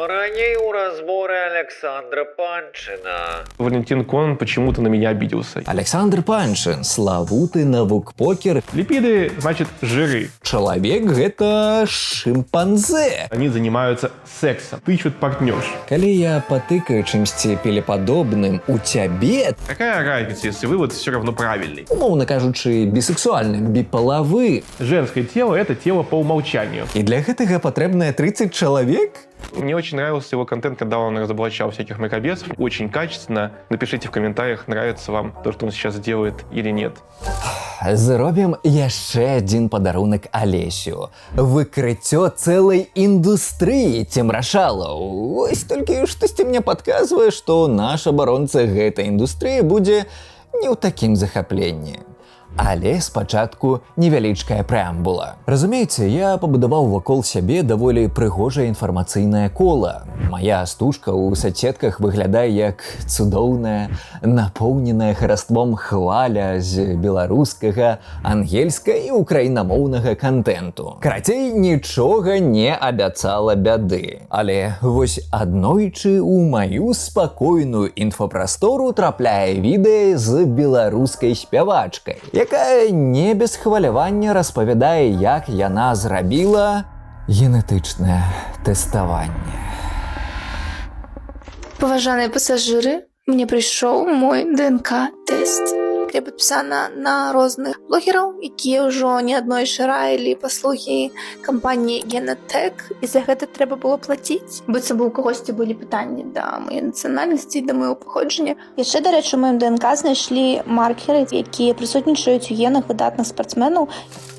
Раней у разборы Александра Панчына. Валентин Конон почему-то на меня обиделся. Александр Панчын, славуты навукпокер. Липиды, значит, жиры. Чалавек гэта шымпанзэ. Они занимаются сексом, тычут партнерш. Калі я патыкаю чымсьці пелепадобным у цябе, Какая разница, если вывод все равно правильный? Умоўна кажучы, бісексуальным, біпалавы. Женское тело – это тело по умолчанию. І для гэтага патрэбныя 30 чалавек? Мне очень нравился его контент, когда он разоблачал всяких мракобесов. Очень качественно. Напишите в комментариях, нравится вам то, что он сейчас делает, или нет. Зробім яшчэ адзін падарунак Алесю. Выкрыццё цэлай індустрыі цемрашалаў. Вось толькі штосьці мне падказвае, што наш абаронца гэтай індустрыі будзе не ў такім захапленні. Але спачатку невялічкая прэамбула. Разумееце, я пабудаваў вакол сябе даволі прыгожае інфармацыйнае кола. Мая стужка ў сацсетках выглядае як цудоўная, напоўненая хараством хваля з беларускага, ангельска і украінамоўнага кантэнту. Карацей, нічога не абяцала бяды. Але вось аднойчы ў маю спакойную інфапрастору трапляе відэа з беларускай спявачкай, якая не без хвалявання распавядае, як яна зрабіла генетычнае тэставанне. Паважаныя пасажыры, мне прыйшоў мой ДНК-тэст. Я падпісана на розных блогераў, якія ўжо не аднойчы раілі паслугі кампаніі Генатек, і за гэта трэба было плаціць. Быццам бы у кагосьці былі пытанні да маёй нацыянальнасці, да майго паходжання. Яшчэ, дарэчы, у маім ДНК знайшлі маркеры, якія прысутнічаюць у генах выдатных спартсменаў.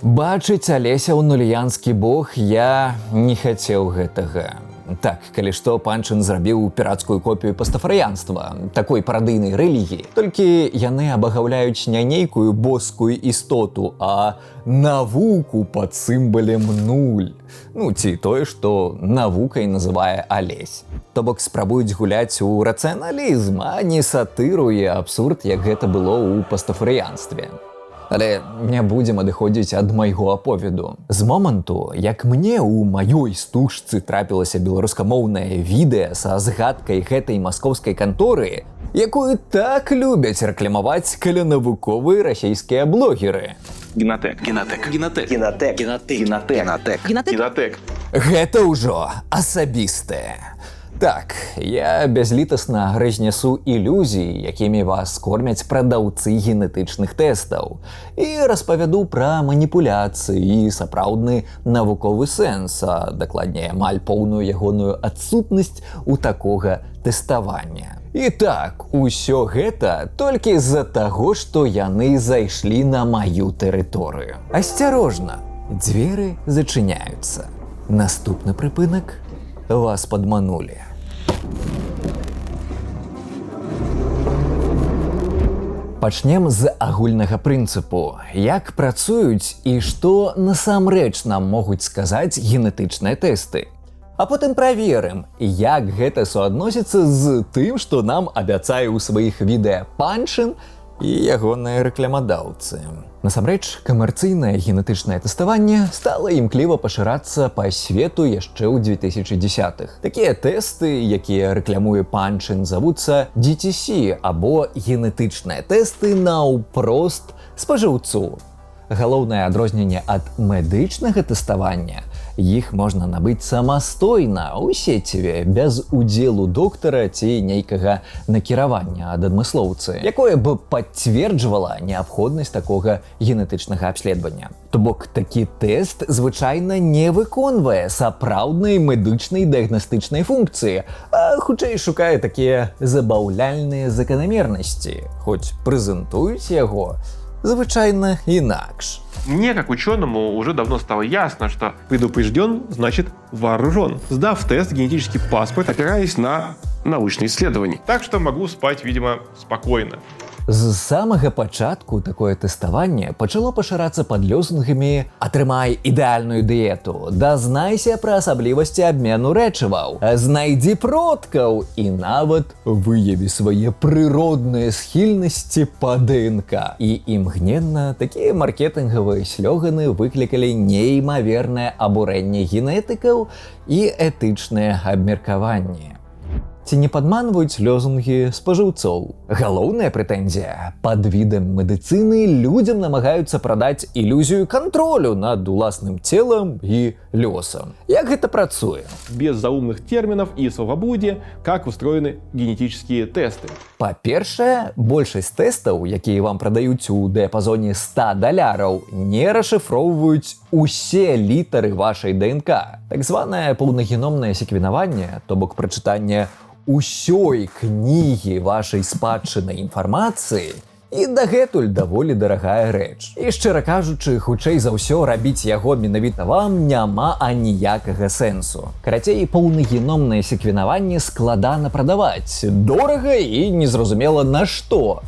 Бачыць Алеся нуліянскі бог, я не хацеў гэтага. Так, калі што, Панчын зрабіў пірацкую копію пастафарыянства, такой парадыйнай рэлігіі. Толькі яны абагаўляюць не нейкую боскую істоту, а навуку пад сімвалем нуль. Ну ці тое, што навукай называе Алесь. То бок спрабуюць гуляць у рацыяналізм, а не сатыру і абсурд, як гэта было ў пастафарыянстве. Але не будзем адыходзіць ад майго аповеду. З моманту, як мне ў маёй стужцы трапілася беларускамоўнае відэа са згадкай гэтай маскоўскай канторы, якую так любяць рэкламаваць калянавуковыя расійскія блогеры. Генотек. Генотек. Генотек. Генотек. Генотек. Генотек. Генотек. Генотек. Генотек. Гэта ўжо асабістае. Так, я бязлітасна разнясу ілюзіі, якімі вас кормяць прадаўцы генетычных тэстаў, і распавяду пра маніпуляцыі і сапраўдны навуковы сэнс, а дакладней, амаль поўную ягоную адсутнасць у такога тэставання. І так, усё гэта толькі з-за таго, што яны зайшлі на маю тэрыторыю. Асцярожна, дзверы зачыняюцца. Наступны прыпынак: вас падманулі. Пачнем з агульнага прынцыпу. Як працуюць і што насамрэч нам могуць сказаць генетычныя тэсты? А потым праверым, як гэта суадносіцца з тым, што нам абяцае ў сваіх відэа Панчын і ягоныя рэкламадаўцы. Насамрэч, камерцыйнае генетычнае тэставанне стала імкліва пашырацца па свету яшчэ ў 2010-х. Такія тэсты, якія рэкламуе Панчын, завуцца DTC, або генетычныя тэсты наўпрост спажыўцу. Галоўнае адрозненне ад медычнага тэставання: іх можна набыць самастойна ў сеціве без удзелу доктара ці нейкага накіравання ад адмыслоўцы, якое б пацверджвала неабходнасць такога генетычнага абследавання. То бок такі тэст звычайна не выконвае сапраўднай медычнай дыягнастычнай функцыі, а хутчэй шукае такія забаўляльныя заканамернасці, хоць прэзентуюць яго звычайна інакш. Мне, как ученому, уже давно стало ясно, что предупрежден, значит, вооружен. Сдав тест, генетический паспорт, опираясь на научные исследования. Так что могу спать, видимо, спокойно. З самага пачатку такое тэставанне пачало пашырацца пад лозунгамі: «Атрымай ідэальную дыету», «Дазнайся пра асаблівасці абмену рэчываў», «Знайдзі продкаў» і нават «Выяві свае прыродныя схільнасці па ДНК». І імгненна такія маркетынгавыя слёганы выклікалі неймавернае абурэнне генетыкаў і этычныя абмеркаванні. Ці не падманваюць лозунгі спажыўцоў? Галоўная прэтэнзія: пад відам медыцыны людзям намагаюцца прадаць ілюзію кантролю над уласным целам і лёсам. Як гэта працуе? Без заумных терминов и словоблудия, как устроены генетические тесты. Па-першае, большасць тэстаў, якія вам прадаюць у дыяпазоне 100 даляраў, не расшыфроўваюць усе літары вашай ДНК. Так званае паўнагеномнае секвенаванне, то бок прачытанне ўсёй кнігі вашай спадчыннай інфармацыі, і дагэтуль даволі дарагая рэч. І, шчыра кажучы, хутчэй за ўсё, рабіць яго менавіта вам няма аніякага сэнсу. Карацей, паўнагеномнае секвенаванне складана прадаваць, дорага і незразумела на што.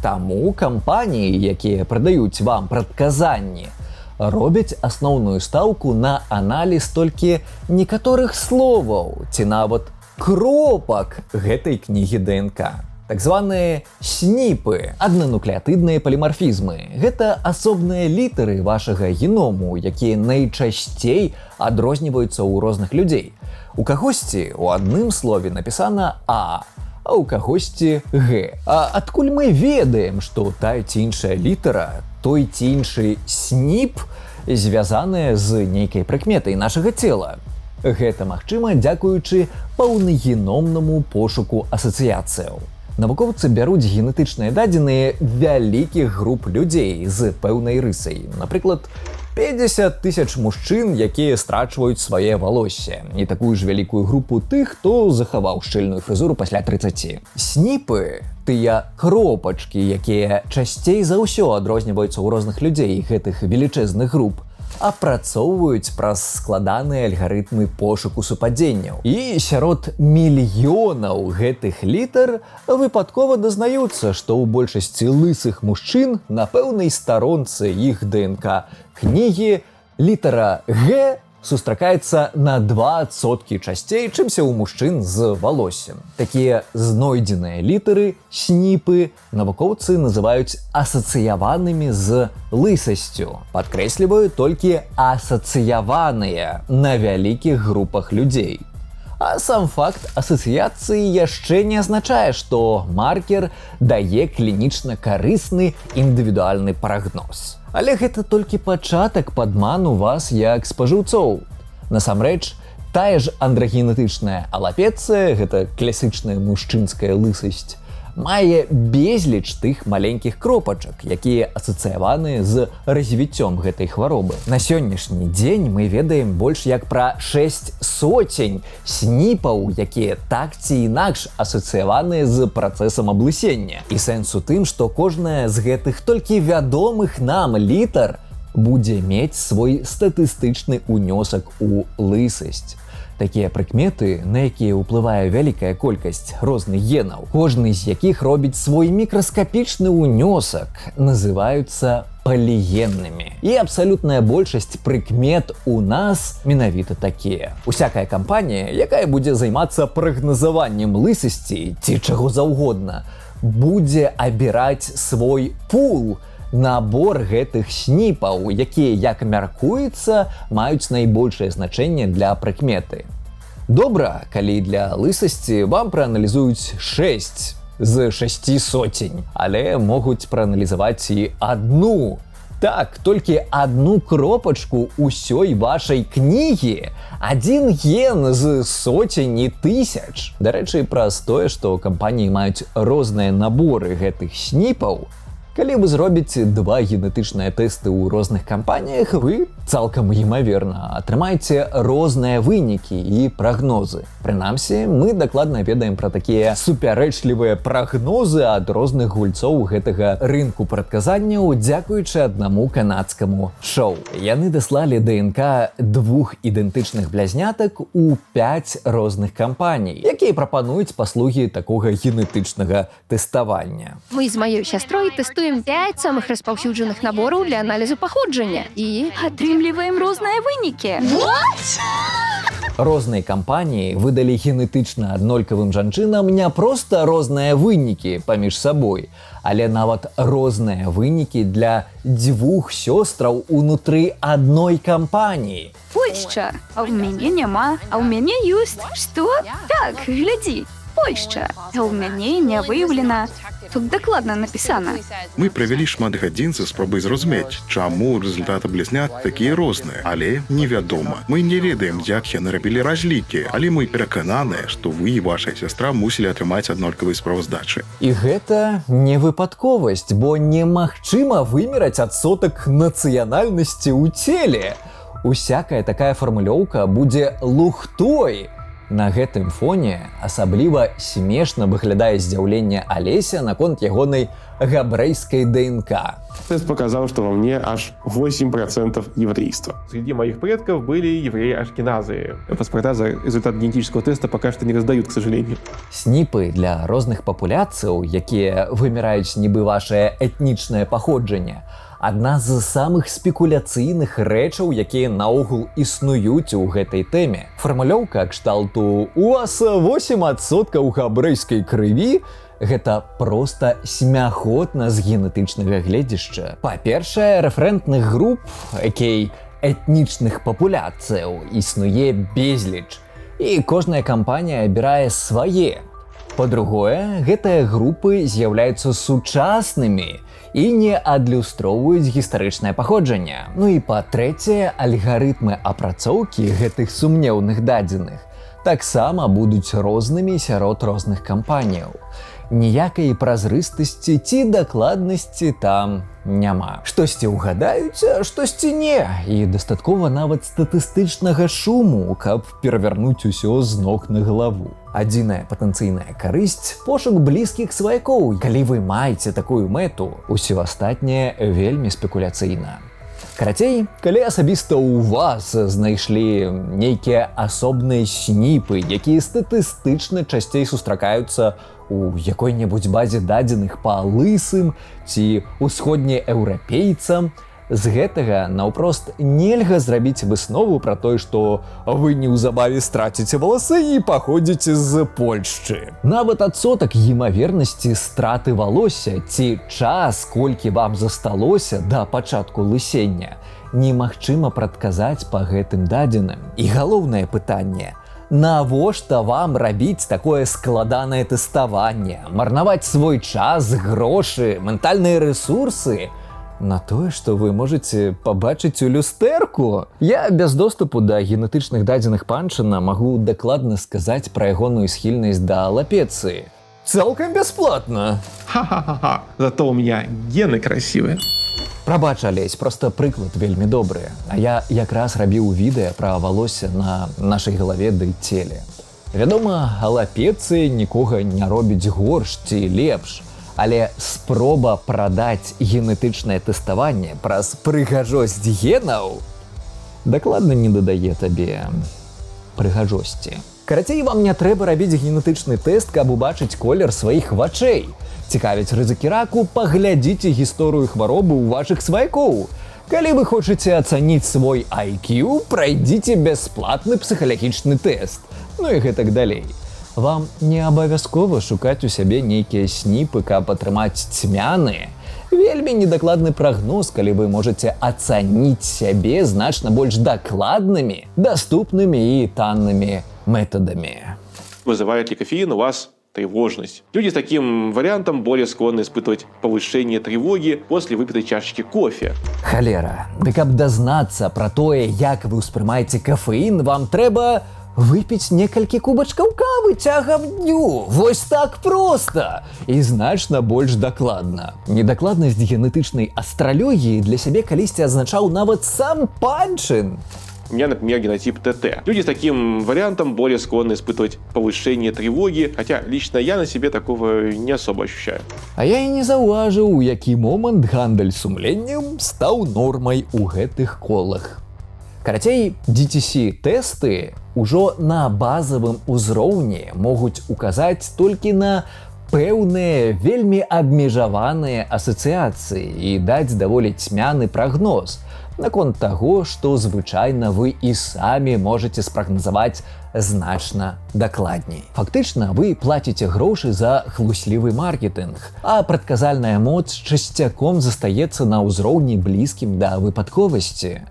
Таму кампаніі, якія прадаюць вам прадказанні, робяць асноўную стаўку на аналіз толькі некаторых словаў ці нават кропак гэтай кнігі ДНК. Так званыя сніпы, аднануклеатыдныя палімарфізмы. Гэта асобныя літары вашага геному, якія найчасцей адрозніваюцца ў розных людзей. У кагосьці у адным слове напісана А, а ў кагосьці Г. А адкуль мы ведаем, што тая ці іншая літара, той ці іншы сніп звязаныя з нейкай прыкметай нашага цела? Гэта магчыма дзякуючы паўнагеномнаму пошуку асацыяцыяў. Навукоўцы бяруць генетычныя дадзеныя вялікіх груп людзей з пэўнай рысай. Напрыклад, 50 тысяч мужчын, якія страчваюць свае валоссе, і такую ж вялікую групу тых, хто захаваў шчыльную фрызуру пасля 30. Сніпы, тыя кропачкі, якія часцей за ўсё адрозніваюцца ў розных людзей гэтых велічэзных груп, апрацоўваюць праз складаныя альгарытмы пошуку супадзенняў. І сярод мільёнаў гэтых літар выпадкова дазнаюцца, што ў большасці лысых мужчын на пэўнай старонцы іх ДНК кнігі літара Г сустракаецца на 2% часцей, чымся ў мужчын з валоссем. Такія знойдзеныя літары, сніпы, навукоўцы называюць асацыяванымі з лысасцю. Падкрэсліваю, толькі асацыяваныя на вялікіх групах людзей. А сам факт асацыяцыі яшчэ не азначае, што маркер дае клінічна карысны індывідуальны прагноз. Але гэта толькі пачатак падману вас як спажыўцоў. Насамрэч, тая ж андрагенетычная алапецыя, гэта класычная мужчынская лысасць, мае безліч тых маленькіх кропачак, якія асацыяваны з развіццём гэтай хваробы. На сённяшні дзень мы ведаем больш як пра 6 соцень сніпаў, якія так ці інакш асацыяваныя з працэсам аблысення. І сэнс у тым, што кожная з гэтых толькі вядомых нам літар будзе мець свой статыстычны унёсак у лысасць. Такія прыкметы, на якія ўплывае вялікая колькасць розных генаў, кожны з якіх робіць свой мікраскапічны ўнёсак, называюцца палігеннымі. І абсалютная большасць прыкмет у нас менавіта такія. Усякая кампанія, якая будзе займацца прагназаваннем лысасці ці чаго заўгодна, будзе абіраць свой пул, набор гэтых сніпаў, якія, як мяркуецца, маюць найбольшае значэнне для прыкметы. Добра, калі для лысасці вам прааналізуюць 6 з 6 соцень, але могуць прааналізаваць і адну. Так, толькі адну кропачку ўсёй вашай кнігі. Адзін ген з соцень і тысяч. Дарэчы, праз тое, што кампаніі маюць розныя наборы гэтых сніпаў, Калі вы зробіце два генетычныя тэсты ў розных кампаніях, вы цалкам імаверна атрымаеце розныя вынікі і прагнозы. Прынамсі, мы дакладна ведаем пра такія супярэчлівыя прагнозы ад розных гульцоў гэтага рынку прадказанняў дзякуючы аднаму канадскаму шоу. Яны даслалі ДНК двух ідэнтычных блазнятак у 5 розных кампаній, якія прапануюць паслугі такога генетычнага тэставання. Мы з маёй сястрой тэстуем 5 самых распаўсюджаных набораў для аналізу паходжання і Атрымліваем розныя вынікі. Розныя кампаніі выдалі генетычна аднолькавым жанчынам не проста розныя вынікі паміж сабой, але нават розныя вынікі для дзвюх сёстраў унутры адной кампаніі. Польшча, а ў мяне няма, а ў мяне ёсць. Што? Так, глядзі. Польшча, а ў мяне не выяўлена. Тут дакладна напісана. Мы правялі шмат гадзін са спробай зразумець, чаму рэзультаты блізнят такія розныя, але невядома. Мы не ведаем, як яны рабілі разлікі, але мы перакананыя, што вы і ваша сястра мусілі атрымаць аднолькавыя справаздачы. І гэта не выпадковасць, бо немагчыма вымераць адсотак нацыянальнасці ў целе. Усякая такая фармулёўка будзе лухтой. На гэтым фоне асабліва смешна выглядае здзіўленне Алеся наконт ягонай габрэйскай ДНК. Тест показал, что во мне аж 8% еврейства. Среди моих предков были евреи-ашкеназы. Паспорта за результат генетического теста пока что не раздают, к сожалению. Сніпы для розных папуляцыяў, якія выміраюць нібы вашае этнічнае паходжанне, адна з самых спекуляцыйных рэчаў, якія наогул існуюць у гэтай тэме. Фармулёўка кшталту «У вас 8% габрэйскай крыві» — гэта проста смяхотна з генетычнага гледзішча. Па-першае, рэферэнтных груп, якей этнічных папуляцыяў, існуе безліч. І кожная кампанія абірае свае. Па-другое, гэтыя групы з'яўляюцца сучаснымі і не адлюстроўваюць гістарычнае паходжанне. Ну і па-трэцяе, алгарытмы апрацоўкі гэтых сумнеўных дадзеных таксама будуць рознымі сярод розных кампаніяў. Ніякай празрыстасці ці дакладнасці там няма. Штосьці ўгадаюць, а штосьці не. І дастаткова нават статыстычнага шуму, каб перавярнуць усё з ног на галаву. Адзіная патэнцыйная карысць — пошук блізкіх сваякоў. Калі вы маеце такую мэту, усё астатняе вельмі спекуляцыйна. Карацей, калі асабіста ў вас знайшлі нейкія асобныя сніпы, якія статыстычна часцей сустракаюцца у якой-небудзь базе дадзеных па лысым ці усходнееўрапейцам, з гэтага наўпрост нельга зрабіць выснову пра тое, што вы неўзабаве страціце валасы і паходзіце з Польшчы. Нават адсотак імавернасці страты валосся ці час, колькі вам засталося да пачатку лысення, немагчыма прадказаць па гэтым дадзеным. І галоўнае пытанне: навошта вам рабіць такое складанае тэставанне, марнаваць свой час, грошы, ментальныя рэсурсы на тое, што вы можаце пабачыць у люстэрку? Я без доступу да генетычных дадзеных Панчына магу дакладна сказаць пра ягоную схільнасць да алапецыі. Цалкам бясплатна. Ха-ха-ха. Зато у меня гены красивые. Прабач, Алесь, проста прыклад вельмі добры. А я якраз рабіў відэа пра валоссе на нашай галаве ды целе. Вядома, алапецыя нікога не робіць горш ці лепш, але спроба прадаць генетычнае тэставанне праз прыгажосць генаў дакладна не дадае табе прыгажосці. Карацей, вам не трэба рабіць генетычны тэст, каб убачыць колер сваіх вачэй. Цікавяць рызыкі раку — паглядзіце гісторыю хваробы ў вашых сваякоў. Калі вы хочаце ацаніць свой IQ, прайдзіце бясплатны псіхалагічны тэст. Ну і гэтак далей. Вам не абавязкова шукаць у сябе нейкія сніпы, каб атрымаць цьмяны, вельмі недакладны прагноз, калі вы можаце ацаніць сябе значна больш дакладнымі, даступнымі і таннымі метадамі. Вызывает ли кофеин у вас тревожность? Люди с таким вариантом более склонны испытывать повышение тревоги после выпитой чашечки кофе. Халера, ды каб дазнацца пра тое, як вы ўспрымаеце кафеін, вам трэба Выпіць некалькі кубачкаў кавы цягам дню. Вось так проста і значна больш дакладна. Недакладнасць генетычнай астралогіі для сябе калісьці адзначаў нават сам Панчын. У меня, например, генотип ТТ. Люди с таким вариантом более склонны испытывать повышение тревоги, хотя лично я на себе такого не особо ощущаю. А я і не заўважыў, у які момант гандаль сумленнем стаў нормай у гэтых колах. Карацей, DTC-тэсты ўжо на базавым узроўні могуць указаць толькі на пэўныя, вельмі абмежаваныя асацыяцыі і даць даволі цьмяны прагноз наконт таго, што звычайна вы і самі можаце спрагназаваць значна дакладней. Фактычна вы плаціце грошы за хлуслівы маркетынг, а прадказальная моц часцяком застаецца на ўзроўні, блізкім да выпадковасці.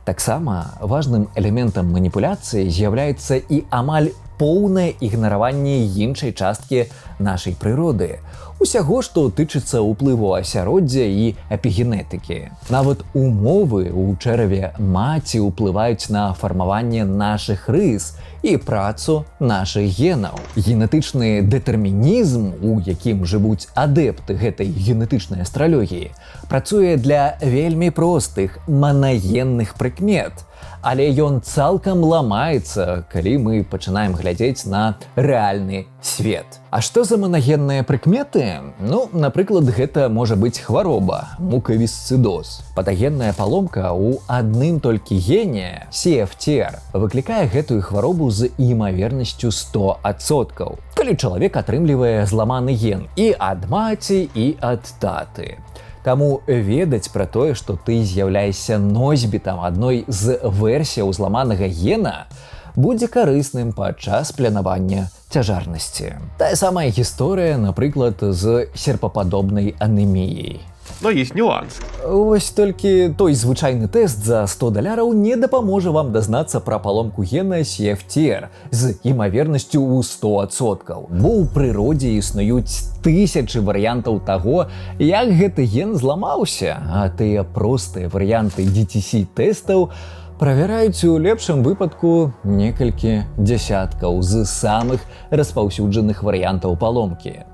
Таксама важным элементам маніпуляцыі з'яўляецца і амаль поўнае ігнараванне іншай часткі нашай прыроды. Усяго, што тычыцца ўплыву асяроддзя і эпігенетыкі. Нават умовы ў чэраве маці ўплываюць на фармаванне нашых рыс і працу нашых генаў. Генетычны дэтэрмінізм, у якім жывуць адэпты гэтай генетычнай астралогіі, працуе для вельмі простых манагенных прыкмет. Але ён цалкам ламаецца, калі мы пачынаем глядзець на рэальны свет. А што за манагенныя прыкметы? Ну, напрыклад, гэта можа быць хвароба, мукавісцыдоз. Патагенная паломка ў адным толькі гене CFTR выклікае гэтую хваробу з імавернасцю 100%. Калі чалавек атрымлівае зламаны ген і ад маці, і ад таты. Таму ведаць пра тое, што ты з'яўляешся носьбітам адной з версіяў зламанага гена, будзе карысным падчас планавання цяжарнасці. Тая самая гісторыя, напрыклад, з серпападобнай анеміяй. Но есть нюанс. Вось толькі той звычайны тэст за 100 даляраў не дапаможа вам дазнацца пра паломку гена CFTR з імавернасцю ў 100%. Бо ў прыродзе існуюць тысячы варыянтаў таго, як гэты ген зламаўся, а тыя простыя варыянты DTC тэстаў правяраюць у лепшым выпадку некалькі дзясяткаў з самых распаўсюджаных варыянтаў паломкі.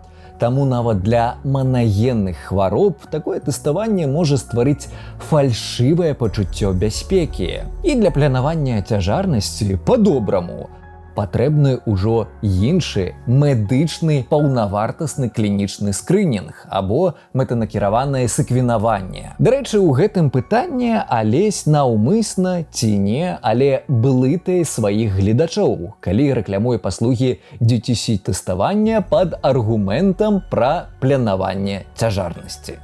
Таму нават для манагенных хвароб такое тэставанне можа стварыць фальшывае пачуццё бяспекі. І для планавання цяжарнасці па-добраму патрэбны ўжо іншы медычны паўнавартасны клінічны скрынінг або мэтанакіраванае сэквенаванне. Дарэчы, у гэтым пытанні Алесь наўмысна ці не, але блытае сваіх гледачоў, калі рэкламуе паслугі DTC тэставання пад аргументам пра планаванне цяжарнасці.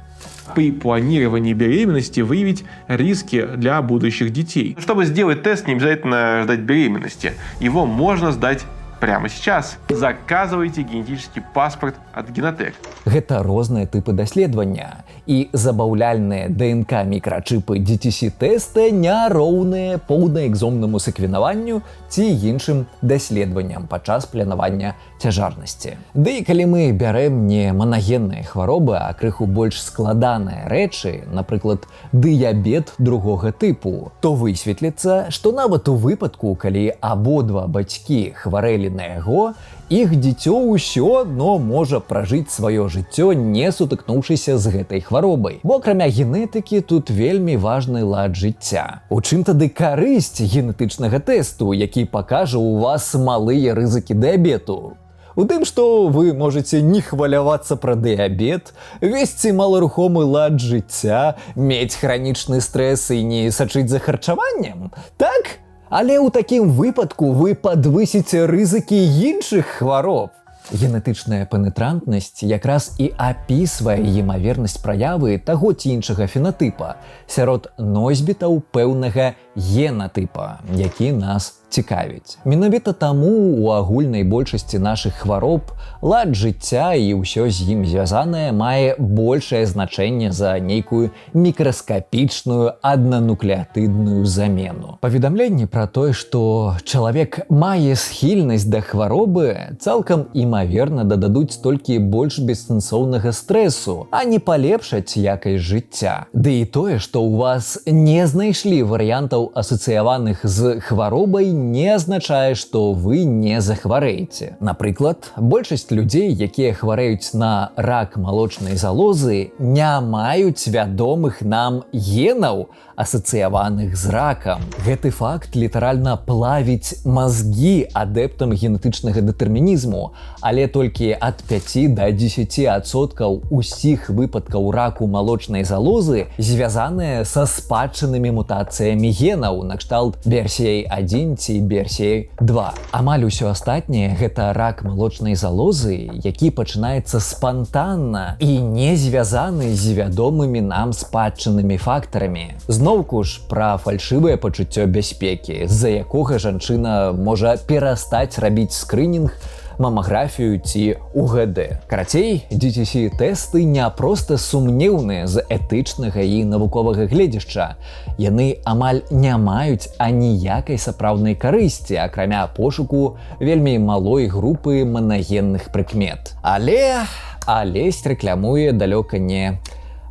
При планировании беременности выявить риски для будущих детей. Чтобы сделать тест, не обязательно ждать беременности. Его можно сдать прямо сейчас. Заказывайте генетический паспорт от Генотек. Гэта розныя тыпы даследавання. І забаўляльныя ДНК мікрачыпы DTC тэста не роўныя поўнаэкзомнаму сэквенаванню ці іншым даследаванням падчас планавання цяжарнасці. Ды і калі мы бярэм не манагенныя хваробы, а крыху больш складаныя рэчы, напрыклад, дыябет другога тыпу, то высветліцца, што нават у выпадку, калі абодва бацькі хварэлі на яго, іх дзіцё ўсё адно можа пражыць сваё жыццё, не сутыкнуўшыся з гэтай хваробай. Бо акрамя генетыкі тут вельмі важны лад жыцця. У чым тады карысць генетычнага тэсту, які пакажа у вас малыя рызыкі дыябету? У тым, што вы можаце не хвалявацца пра дыябет, весці маларухомы лад жыцця, мець хранічны стрэс і не сачыць за харчаваннем. Так? Але ў такім выпадку вы падвысіце рызыкі іншых хвароб. Генетычная пэнетрантнасць якраз і апісвае імавернасць праявы таго ці іншага фенатыпа сярод носьбітаў пэўнага генатыпа, які нас цікавіць. Менавіта таму у агульнай большасці нашых хвароб лад жыцця і ўсё з ім звязанае мае большае значэнне за нейкую мікраскапічную аднануклеатыдную замену. Паведамленні пра тое, што чалавек мае схільнасць да хваробы, цалкам імаверна дададуць толькі больш бессэнсоўнага стрэсу, а не палепшаць якасць жыцця. Ды і тое, што ў вас не знайшлі варыянтаў, асацыяваных з хваробай, не азначае, што вы не захварэеце. Напрыклад, большасць людзей, якія хварэюць на рак малочнай залозы, не маюць вядомых нам генаў, асацыяваных з ракам. Гэты факт літаральна плавіць мазгі адэптам генетычнага дэтэрмінізму, але толькі ад 5 до 10% усіх выпадкаў раку малочнай залозы звязаныя са спадчыннымі мутацыямі генаў накшталт BRCA1 ці BRCA2. Амаль усё астатняе — гэта рак малочнай залозы, які пачынаецца спантанна і не звязаны з вядомымі нам спадчыннымі фактарамі. Зноўку ж пра фальшывае пачуццё бяспекі, з-за якога жанчына можа перастаць рабіць скрынінг, мамаграфію ці УГД. Карацей, DTC тэсты не проста сумнеўныя з этычнага і навуковага гледзішча. Яны амаль не маюць аніякай сапраўднай карысці, акрамя пошуку вельмі малой групы манагенных прыкмет. Але Алесь рэкламуе далёка не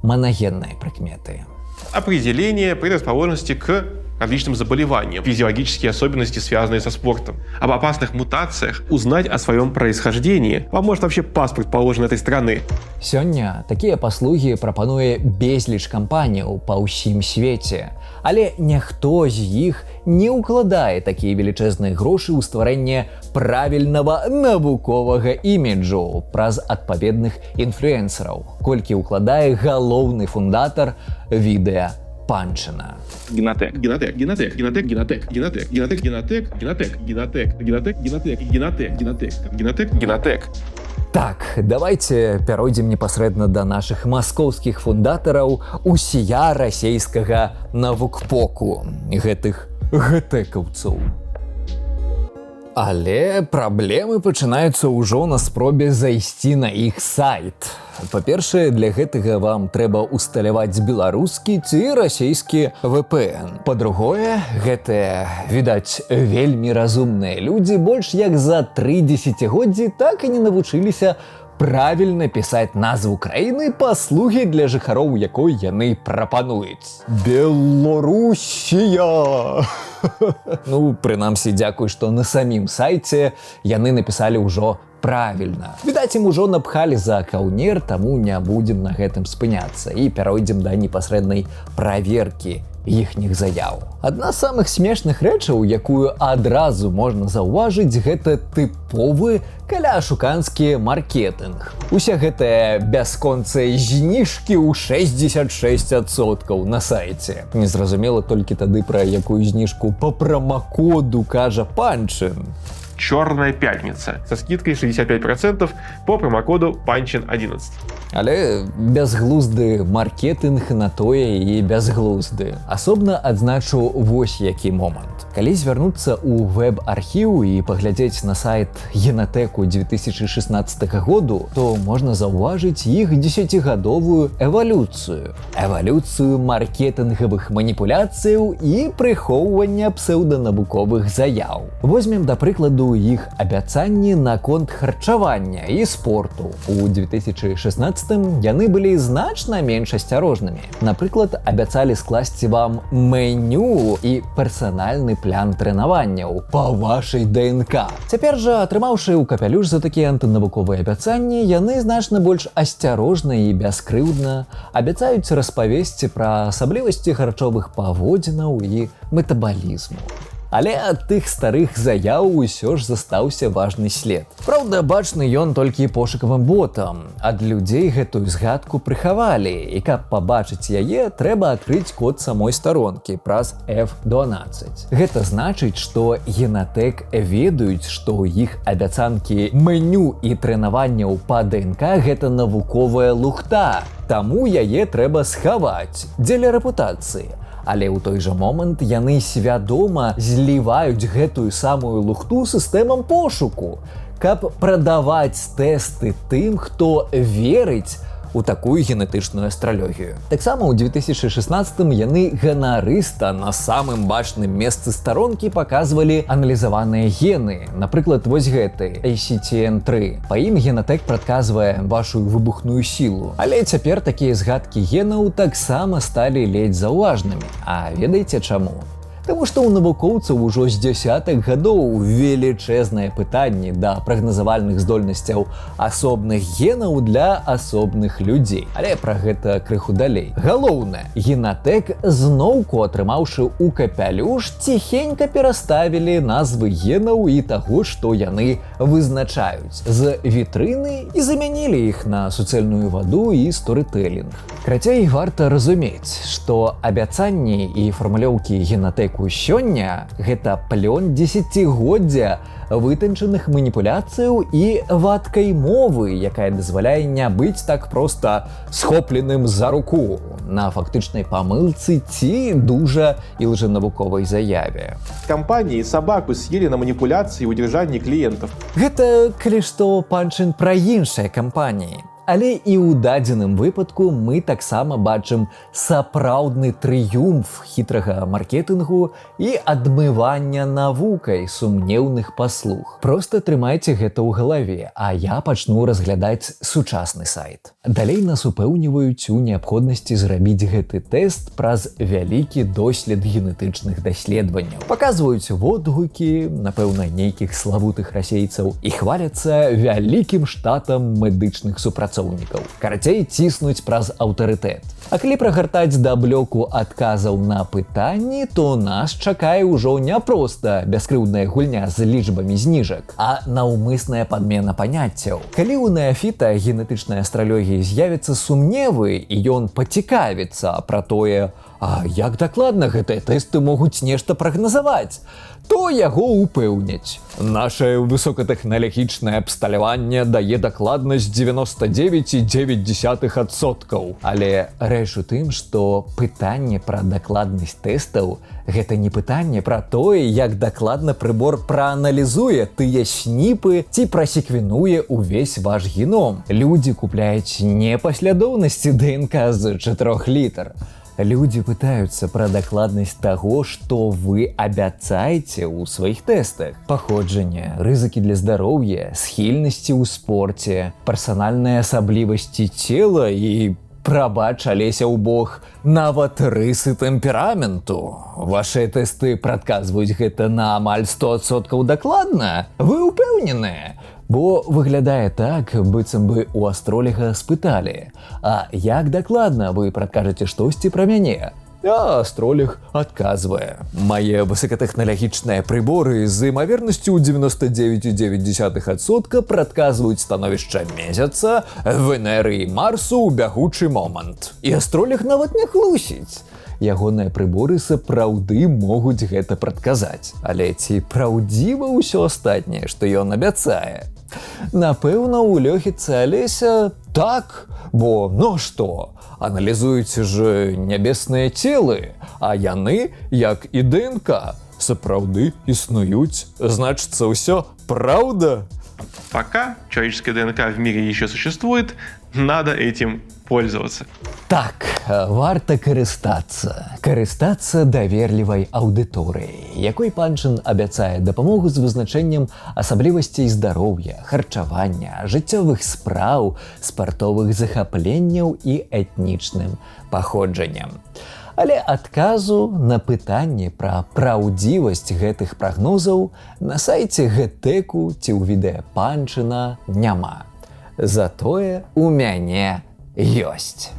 манагенныя прыкметы. Определение предрасположенности к различным заболеваниям, физиологические особенности, связанные со спортом, об опасных мутациях, узнать о своем происхождении. Вам может вообще паспорт положен этой страны. Сёння такія паслугі прапануе безліч кампаніяў па ўсім свеце. Але ніхто з іх не ўкладае такія велічэзныя грошы ў стварэнне правільнага навуковага іміджу праз адпаведных інфлюэнсераў, колькі ўкладае галоўны фундатар відэа Панчына. Генотек, генотек, генотек, генотек, генотек, генотек, генотек, генотек, генотек, генотек, генотек, генотек, генотек, генотек, генотек, генотек. Так, давайте пяройдзем непасрэдна да нашых маскоўскіх фундатараў усія расейскага навукпоку, гэтых гэтэкаўцаў. Але праблемы пачынаюцца ўжо на спробе зайсці на іх сайт. Па-першае, для гэтага вам трэба ўсталяваць беларускі ці расійскі VPN. Па-другое, гэтыя, відаць, вельмі разумныя людзі больш як за 3 дзесяцігоддзі так і не навучыліся правільна пісаць назву краіны, паслугі для жыхароў якой яны прапануюць. Беларусія! Ну, прынамсі, дзякуй, што на самім сайце яны напісалі ўжо правільна. Відаць, ім ужо напхалі за каўнер, таму не будзем на гэтым спыняцца і пяройдзем да непасрэднай праверкі іхніх заяў. Адна з самых смешных рэчаў, якую адразу можна заўважыць, гэта тыповы каляашуканскі маркетынг. Уся гэтая бясконцыя зніжкі ў 66% на сайце. Незразумела толькі тады, пра якую зніжку па прамакоду кажа Панчын. Черная пятница со скидкой 65% по промокоду Панчин11. Але бязглузды маркетынг на тое і бязглузды. Асобна адзначу вось які момант. Калі звярнуцца ў веб-архіў і паглядзець на сайт Генатэку 2016 году, то можна заўважыць іх дзесяцігадовую эвалюцыю. Эвалюцыю маркетынгавых маніпуляцыяў і прыхоўвання псеўданавуковых заяў. Возьмем, да прыкладу, іх абяцанні наконт харчавання і спорту. У 2016 яны былі значна менш асцярожнымі. Напрыклад, абяцалі скласці вам меню і персанальны план трэнаванняў па вашай ДНК. Цяпер жа, атрымаўшы ў капялюш за такія антынавуковыя абяцанні, яны значна больш асцярожна і бяскрыўдна абяцаюць распавесці пра асаблівасці харчовых паводзінаў і метабалізму. Але ад тых старых заяў усё ж застаўся важны след. Праўда, бачны ён толькі пошукавым ботам. Ад людзей гэтую згадку прыхавалі, і каб пабачыць яе, трэба адкрыць код самой старонкі праз F12. Гэта значыць, што Генатэк ведаюць, што ў іх абяцанкі меню і трэнаванняў па ДНК — гэта навуковая лухта. Таму яе трэба схаваць дзеля рэпутацыі. Але ў той жа момант яны свядома зліваюць гэтую самую лухту сістэмам пошуку, каб прадаваць тэсты тым, хто верыць у такую генетычную астралогію. Таксама ў 2016 яны ганарыста на самым бачным месцы старонкі паказвалі аналізаваныя гены. Напрыклад, вось гэты ACTN3. Па ім Генатэк прадказвае вашу выбухную сілу. Але цяпер такія згадкі генаў таксама сталі ледзь заўважнымі. А ведаеце чаму? Таму што ў навукоўцаў ужо з дзясятак гадоў велічэзнае пытанне да прагназавальных здольнасцяў асобных генаў для асобных людзей. Але пра гэта крыху далей. Галоўнае, Генатэк, зноўку атрымаўшы ў капялюш, ціхенька пераставілі назвы генаў і таго, што яны вызначаюць, з вітрыны і замянілі іх на суцэльную ваду і сторытэлінг. Карацей, варта разумець, што абяцанні і фармулёўкі Генатэку сёння — гэта плён дзесяцігоддзя вытанчаных маніпуляцыяў і вадкай мовы, якая дазваляе не быць так проста схопленым за руку на фактычнай памылцы ці дужа ілжэнавуковай заяве. Компании собаку съели на манипуляции и удержании клиентов. Гэта, калі што, Панчын пра іншыя кампаніі. Але і ў дадзеным выпадку мы таксама бачым сапраўдны трыумф хітрага маркетынгу і адмывання навукай сумнеўных паслуг. Проста трымайце гэта ў галаве, а я пачну разглядаць сучасны сайт. Далей нас упэўніваюць у неабходнасці зрабіць гэты тэст праз вялікі дослед генетычных даследаванняў. Паказваюць водгукі, напэўна, нейкіх славутых расейцаў, і хваляцца вялікім штатам медычных супрацоўнікаў. Карацей, ціснуць праз аўтарытэт. А калі прагартаць да блоку адказаў на пытанні, то нас чакае ўжо не проста бяскрыўдная гульня з лічбамі зніжак, а наўмысная падмена паняццяў. Калі ў неафіта генетычнай астралогіі з'явяцца сумневы і ён пацікавіцца пра тое, а як дакладна гэтыя тэсты могуць нешта прагназаваць, то яго упэўняць: «Нашае высокатэхналагічнае абсталяванне дае дакладнасць 99,9%». Але рэч у тым, што пытанне пра дакладнасць тэстаў — гэта не пытанне пра тое, як дакладна прыбор прааналізуе тыя сніпы ці прасеквенуе ўвесь ваш геном. Людзі купляюць не паслядоўнасці ДНК з 4 літар. Людзі пытаюцца пра дакладнасць таго, што вы абяцаеце ў сваіх тэстах. Паходжанне, рызыкі для здароўя, схільнасці ў спорце, персанальныя асаблівасці цела і, прабач, Алеся ў бог, нават рысы тэмпераменту. Вашыя тэсты прадказваюць гэта на амаль 100% дакладна. Вы ўпэўненыя? Бо выглядае так, быццам бы у астролага спыталі: «А як дакладна вы прадкажаце штосьці пра мяне?» А астролог адказвае: «Мае высокатэхналагічныя прыборы з імавернасцю 99,9% прадказваюць становішча Месяца, Венеры і Марсу ў бягучы момант». І астролог нават не хлусіць. Ягоныя прыборы сапраўды могуць гэта прадказаць. Але ці праўдзіва ўсё астатняе, што ён абяцае? Напэўна, у лёгіцы Алеся так, бо ну што, аналізуюць ж нябесныя целы, а яны, як і ДНК, сапраўды існуюць. Значыцца, ўсё праўда. Пока человеческая ДНК в мире еще существует, надо этим пользоваться. Так, варта карыстацца, карыстацца даверлівай аўдыторыяй, якой Панчын абяцае дапамогу з вызначэннем асаблівасцей здароўя, харчавання, жыццёвых спраў, спартовых захапленняў і этнічным паходжаннем. Але адказу на пытанне пра праўдзівасць гэтых прагнозаў на сайце Гэтэку ці ў відэа Панчына няма. Затое у мяне ёсць.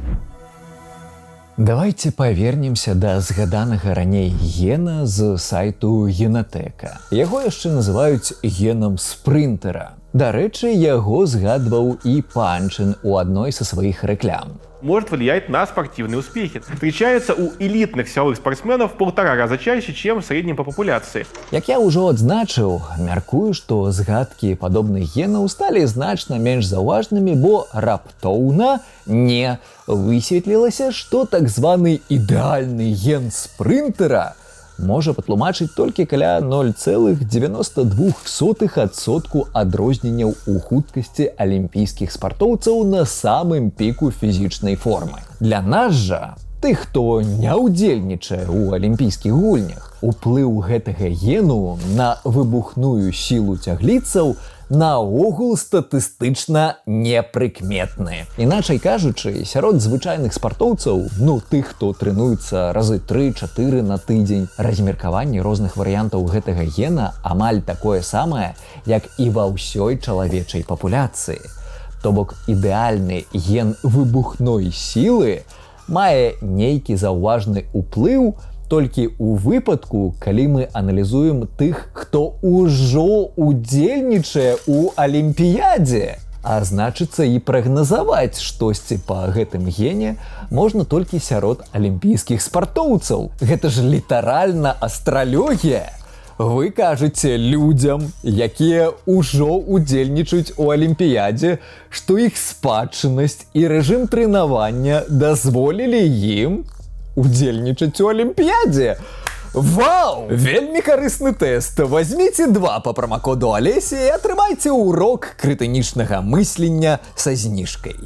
Давайте павернемся да згаданага раней гена з сайту Генатэка. Яго яшчэ называюць генам спрынтера. Дарэчы, яго згадваў і Панчын у адной са сваіх рэклям. Может влиять на спортивные успехи. Встречается у элитных силовых спортсменов в полтора раза чаще, чем в среднем по популяции. Як я ўжо адзначыў, мяркую, што згадкі падобных генаў сталі значна менш заўважнымі, бо раптоўна не высветлілася, што так званы ідэальны ген спрынтера можа патлумачыць толькі каля 0,92% адрозненняў у хуткасці алімпійскіх спартоўцаў на самым піку фізічнай формы. Для нас жа, тых, хто не ўдзельнічае ў алімпійскіх гульнях, уплыў гэтага гену на выбухную сілу цягліцаў наогул статыстычна непрыкметны. Іначай кажучы, сярод звычайных спартоўцаў, ну, тых, хто трэнуецца разы 3-4 на тыдзень, размеркаванне розных варыянтаў гэтага гена амаль такое самае, як і ва ўсёй чалавечай папуляцыі. То бок ідэальны ген выбухной сілы мае нейкі заўважны ўплыў толькі ў выпадку, калі мы аналізуем тых, хто ўжо удзельнічае ў алімпіядзе. А значыцца, і прагназаваць штосьці па гэтым гене можна толькі сярод алімпійскіх спартоўцаў. Гэта ж літаральна астралогія. Вы кажаце людзям, якія ўжо ўдзельнічаюць у алімпіядзе, што іх спадчыннасць і рэжым трэнавання дазволілі ім удзельнічаць у алімпіядзе. Вау! Вельмі карысны тэст. Вазьміце два па прамакоду Алесі і атрымайце урок крытынічнага мыслення са зніжкай.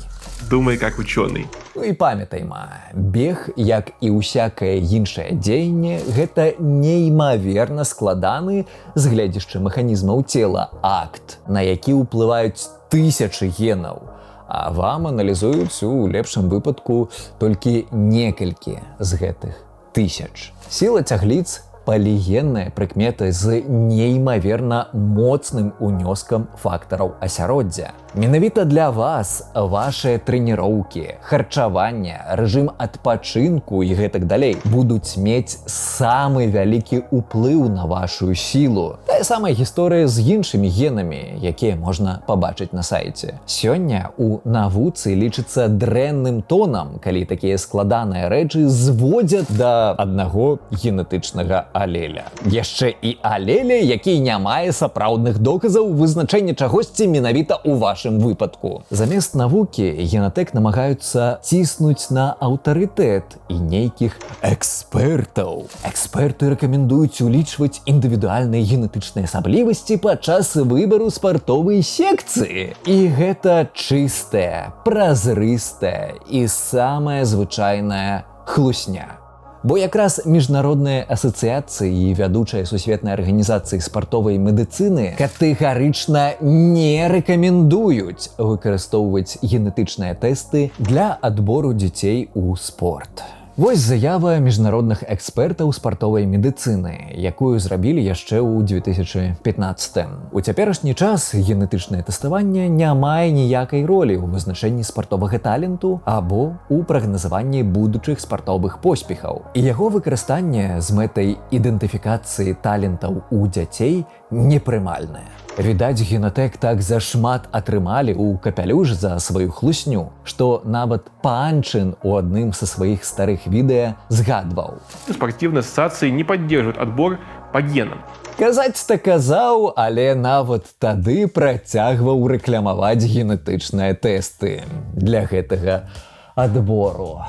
Думай как ученый. Ну і памятайма, бег, як і ўсякае іншае дзеянне, гэта неймаверна складаны з гледзяшча механізмаў цела акт, на які ўплываюць тысячы генаў. А вам аналізуюць у лепшым выпадку толькі некалькі з гэтых тысяч. Сіла цягліц — палігенная прыкмета з неймаверна моцным унёскам фактараў асяроддзя. Менавіта для вас вашыя трэніроўкі, харчаванне, рэжым адпачынку і гэтак далей будуць мець самы вялікі ўплыў на вашу сілу. Тая самая гісторыя з іншымі генамі, якія можна пабачыць на сайце. Сёння у навуцы лічыцца дрэнным тонам, калі такія складаныя рэчы зводзяць да аднаго генетычнага алеля. Яшчэ і алеля, які не мае сапраўдных доказаў вызначэння чагосьці менавіта ў вашым выпадку. Замест навукі Генатэк намагаюцца ціснуць на аўтарытэт і нейкіх экспертаў. Эксперты рэкамендуюць улічваць індывідуальныя генетычныя асаблівасці падчас выбару спартовай секцыі. І гэта чыстая, празрыстая і самая звычайная хлусня. Бо якраз міжнародныя асацыяцыі і вядучая сусветная арганізацыі спартовай медыцыны катэгарычна не рэкамендуюць выкарыстоўваць генетычныя тэсты для адбору дзяцей у спорт. Вось заява міжнародных экспертаў спартовай медыцыны, якую зрабілі яшчэ ў 2015. У цяперашні час генетычнае тэставанне не мае ніякай ролі ў вызначэнні спартовага таленту або ў прагназаванні будучых спартовых поспехаў. І яго выкарыстанне з мэтай ідэнтыфікацыі талентаў у дзяцей непрымальнае. Відаць, Генатэк так зашмат атрымалі ў капялюш за сваю хлусню, што нават Панчын у адным са сваіх старых відэа згадваў. Спортивные ассоциации не поддерживают отбор по генам. Казаць-то казаў, але нават тады працягваў рэкламаваць генетычныя тэсты для гэтага адбору.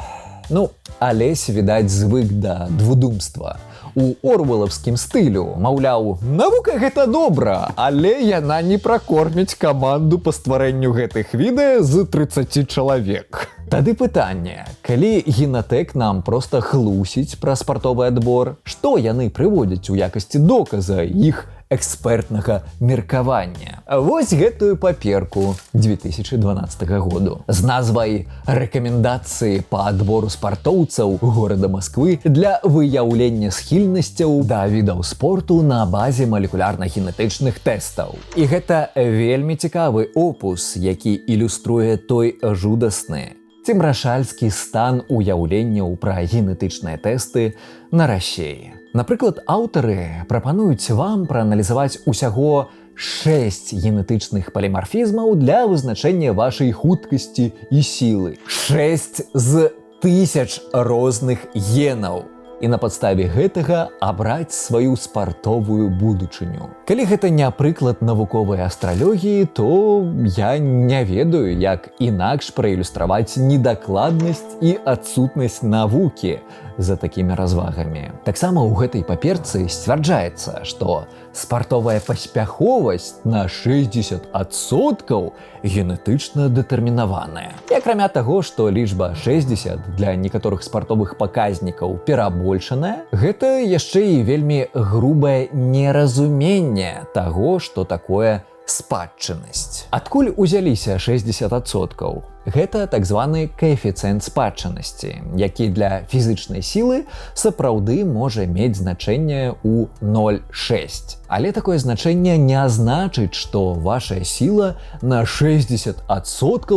Ну, Алесь, відаць, звык да двудумства. У орвелаўскім стылю, маўляў, навука — гэта добра, але яна не пракорміць каманду па стварэнню гэтых відэа з 30 чалавек. Тады пытанне: калі Генатэк нам проста хлусіць пра спартовы адбор, што яны прыводзяць у якасці доказа іх экспертнага меркавання? Вось гэтую паперку 2012 году з назвай «Рэкамендацыі па адбору спартоўцаў горада Москвы для выяўлення схільнасцяў да відаў спорту на базе малекулярна-генетычных тэстаў». І гэта вельмі цікавы опус, які ілюструе той жудасны цемрашальскі стан уяўленняў пра генетычныя тэсты на Расеі. Напрыклад, аўтары прапануюць вам прааналізаваць усяго 6 генетычных палімарфізмаў для вызначэння вашай хуткасці і сілы. 6 з тысяч розных генаў. І на падставе гэтага абраць сваю спартовую будучыню. Калі гэта не прыклад навуковай астралогіі, то я не ведаю, як інакш праілюстраваць недакладнасць і адсутнасць навукі за такімі развагамі. Таксама ў гэтай паперцы сцвярджаецца, што спартовая паспяховасць на 60% генетычна дэтэрмінаваная. І акрамя таго, што лічба 60 для некаторых спартовых паказнікаў перабольшаная, гэта яшчэ і вельмі грубае неразуменне таго, што такое Спадчыннасць. Адкуль узяліся 60%? Гэта так званы каэфіцыент спадчыннасці, які для фізычнай сілы сапраўды можа мець значэнне ў 0,6. Але такое значэнне не значыць, што вашая сіла на 60%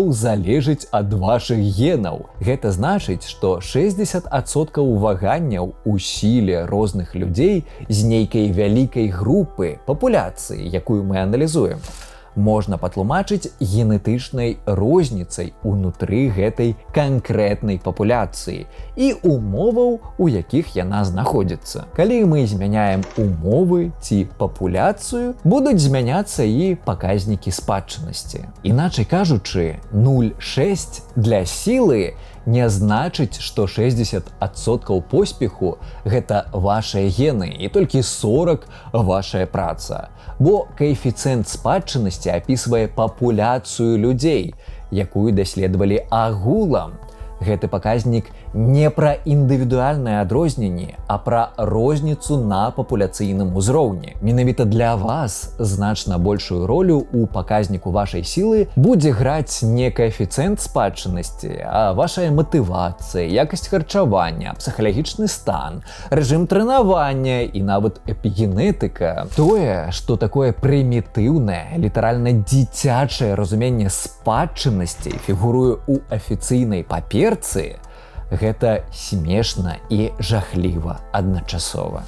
залежыць ад вашых генаў. Гэта значыць, што 60% ваганняў у сіле розных людзей з нейкай вялікай групы папуляцыі, якую мы аналізуем, можна патлумачыць генетычнай розніцай унутры гэтай канкрэтнай папуляцыі і умоваў, у якіх яна знаходзіцца. Калі мы змяняем умовы ці папуляцыю, будуць змяняцца і паказнікі спадчыннасці. Іначай кажучы, 0,6 для сілы не значыць, што 60% поспеху гэта вашыя гены і толькі 40 вашая праца. Бо каэфіцыент спадчыннасці апісвае папуляцыю людзей, якую даследавалі агулам. Гэты паказнік не пра індывідуальнае адрозненне, а пра розніцу на папуляцыйным узроўні. Менавіта для вас значна большую ролю ў паказніку вашай сілы будзе граць не каэфіцыент спадчыннасці, а вашая матывацыя, якасць харчавання, псіхалагічны стан, рэжым трэнавання і нават эпігенетыка. Тое, што такое прымітыўнае, літаральна дзіцячае разуменне спадчыннасці фігуруе ў афіцыйнай паперцы, гэта смешна і жахліва адначасова.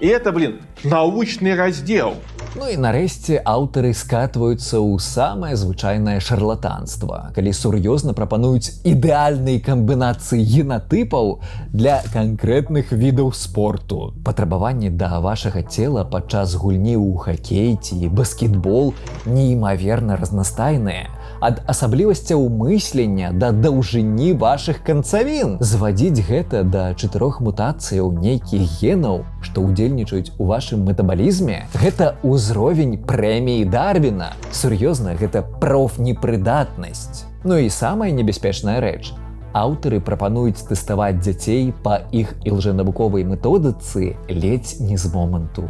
И это, блин, научный раздел. Ну і нарэшце аўтары скатваюцца ў самае звычайнае шарлатанства, калі сур'ёзна прапануюць ідэальныя камбінацыі генатыпаў для канкрэтных відаў спорту. Патрабаванні да вашага цела падчас гульні ў хакей ці баскетбол неймаверна разнастайныя. Ад асаблівасцяў мыслення да даўжыні вашых канцавін. Звадзіць гэта да чатырох мутацыяў нейкіх генаў, што ўдзельнічаюць у вашым метабалізме, гэта ўзровень прэміі Дарвіна. Сур'ёзна, гэта прафнепрыдатнасць. Ну і самая небяспечная рэч. Аўтары прапануюць тэставаць дзяцей па іх ілжэнавуковай методыцы ледзь не з моманту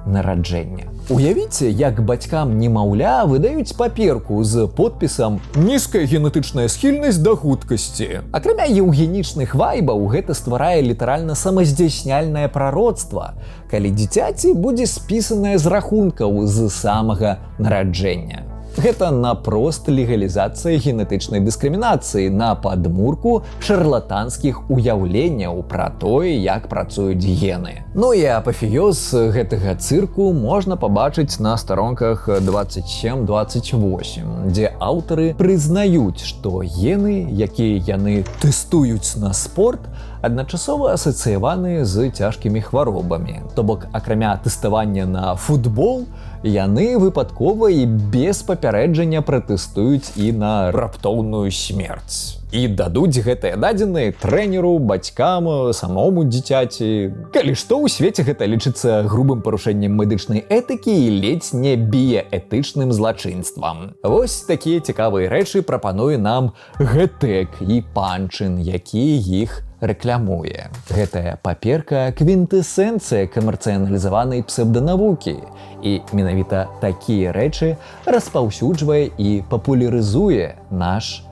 нараджэння. Уявіце, як бацькам немаўля выдаюць паперку з подпісам «Нізкая генетычная схільнасць да хуткасці». Акрамя еўгенічных вайбаў, гэта стварае літаральна самаздзяйсняльнае прароцтва, калі дзіцяці будзе спісанае з рахункаў з самага нараджэння. Гэта напрост легалізацыя генетычнай дыскрымінацыі на падмурку шарлатанскіх уяўленняў пра тое, як працуюць гены. Ну і апафеоз гэтага цырку можна пабачыць на старонках 27-28, дзе аўтары прызнаюць, што гены, якія яны тэстуюць на спорт, адначасова асацыяваны з цяжкімі хваробамі. То бок, акрамя тэставання на футбол, яны выпадкова і без папярэджання пратэстуюць і на раптоўную смерць. І дадуць гэтыя дадзеныя трэнеру, бацькам, самому дзіцяці. Калі што, ў свеце гэта лічыцца грубым парушэннем медычнай этыкі і ледзь не біяэтычным злачынствам. Вось такія цікавыя рэчы прапануе нам Гэтэк і Панчын, які іх рэклямуе. Гэтая паперка — квінтэсэнцыя камерцыяналізаванай псеўданавукі. І менавіта такія рэчы распаўсюджвае і папулярызуе наш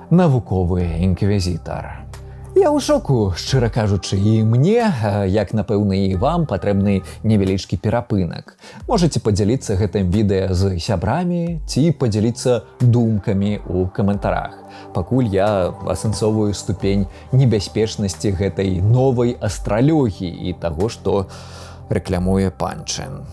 навуковы інквізітар. Я ў шоку, шчыра кажучы, і мне, як, напэўна, і вам, патрэбны невялічкі перапынак. Можаце падзяліцца гэтым відэа з сябрамі ці падзяліцца думкамі ў каментарах. Пакуль я асэнсоўваю ступень небяспечнасці гэтай новай астралогіі і таго, што рэкламуе Панчын.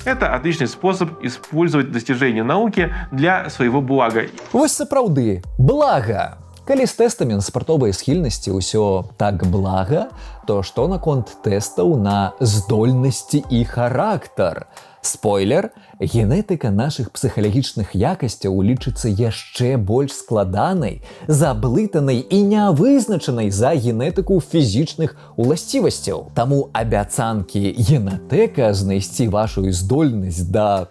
Это отличный способ использовать достижения науки для своего блага. Вось сапраўды, блага. Калі з тэстамі на спартовыя схільнасці ўсё так блага, то што наконт тэстаў на здольнасці і характар? Спойлер, генетыка нашых псіхалагічных якасцяў лічыцца яшчэ больш складанай, заблытанай і нявызначанай за генетыку фізічных уласцівасцяў. Таму абяцанкі Генатэка знайсці вашу здольнасць да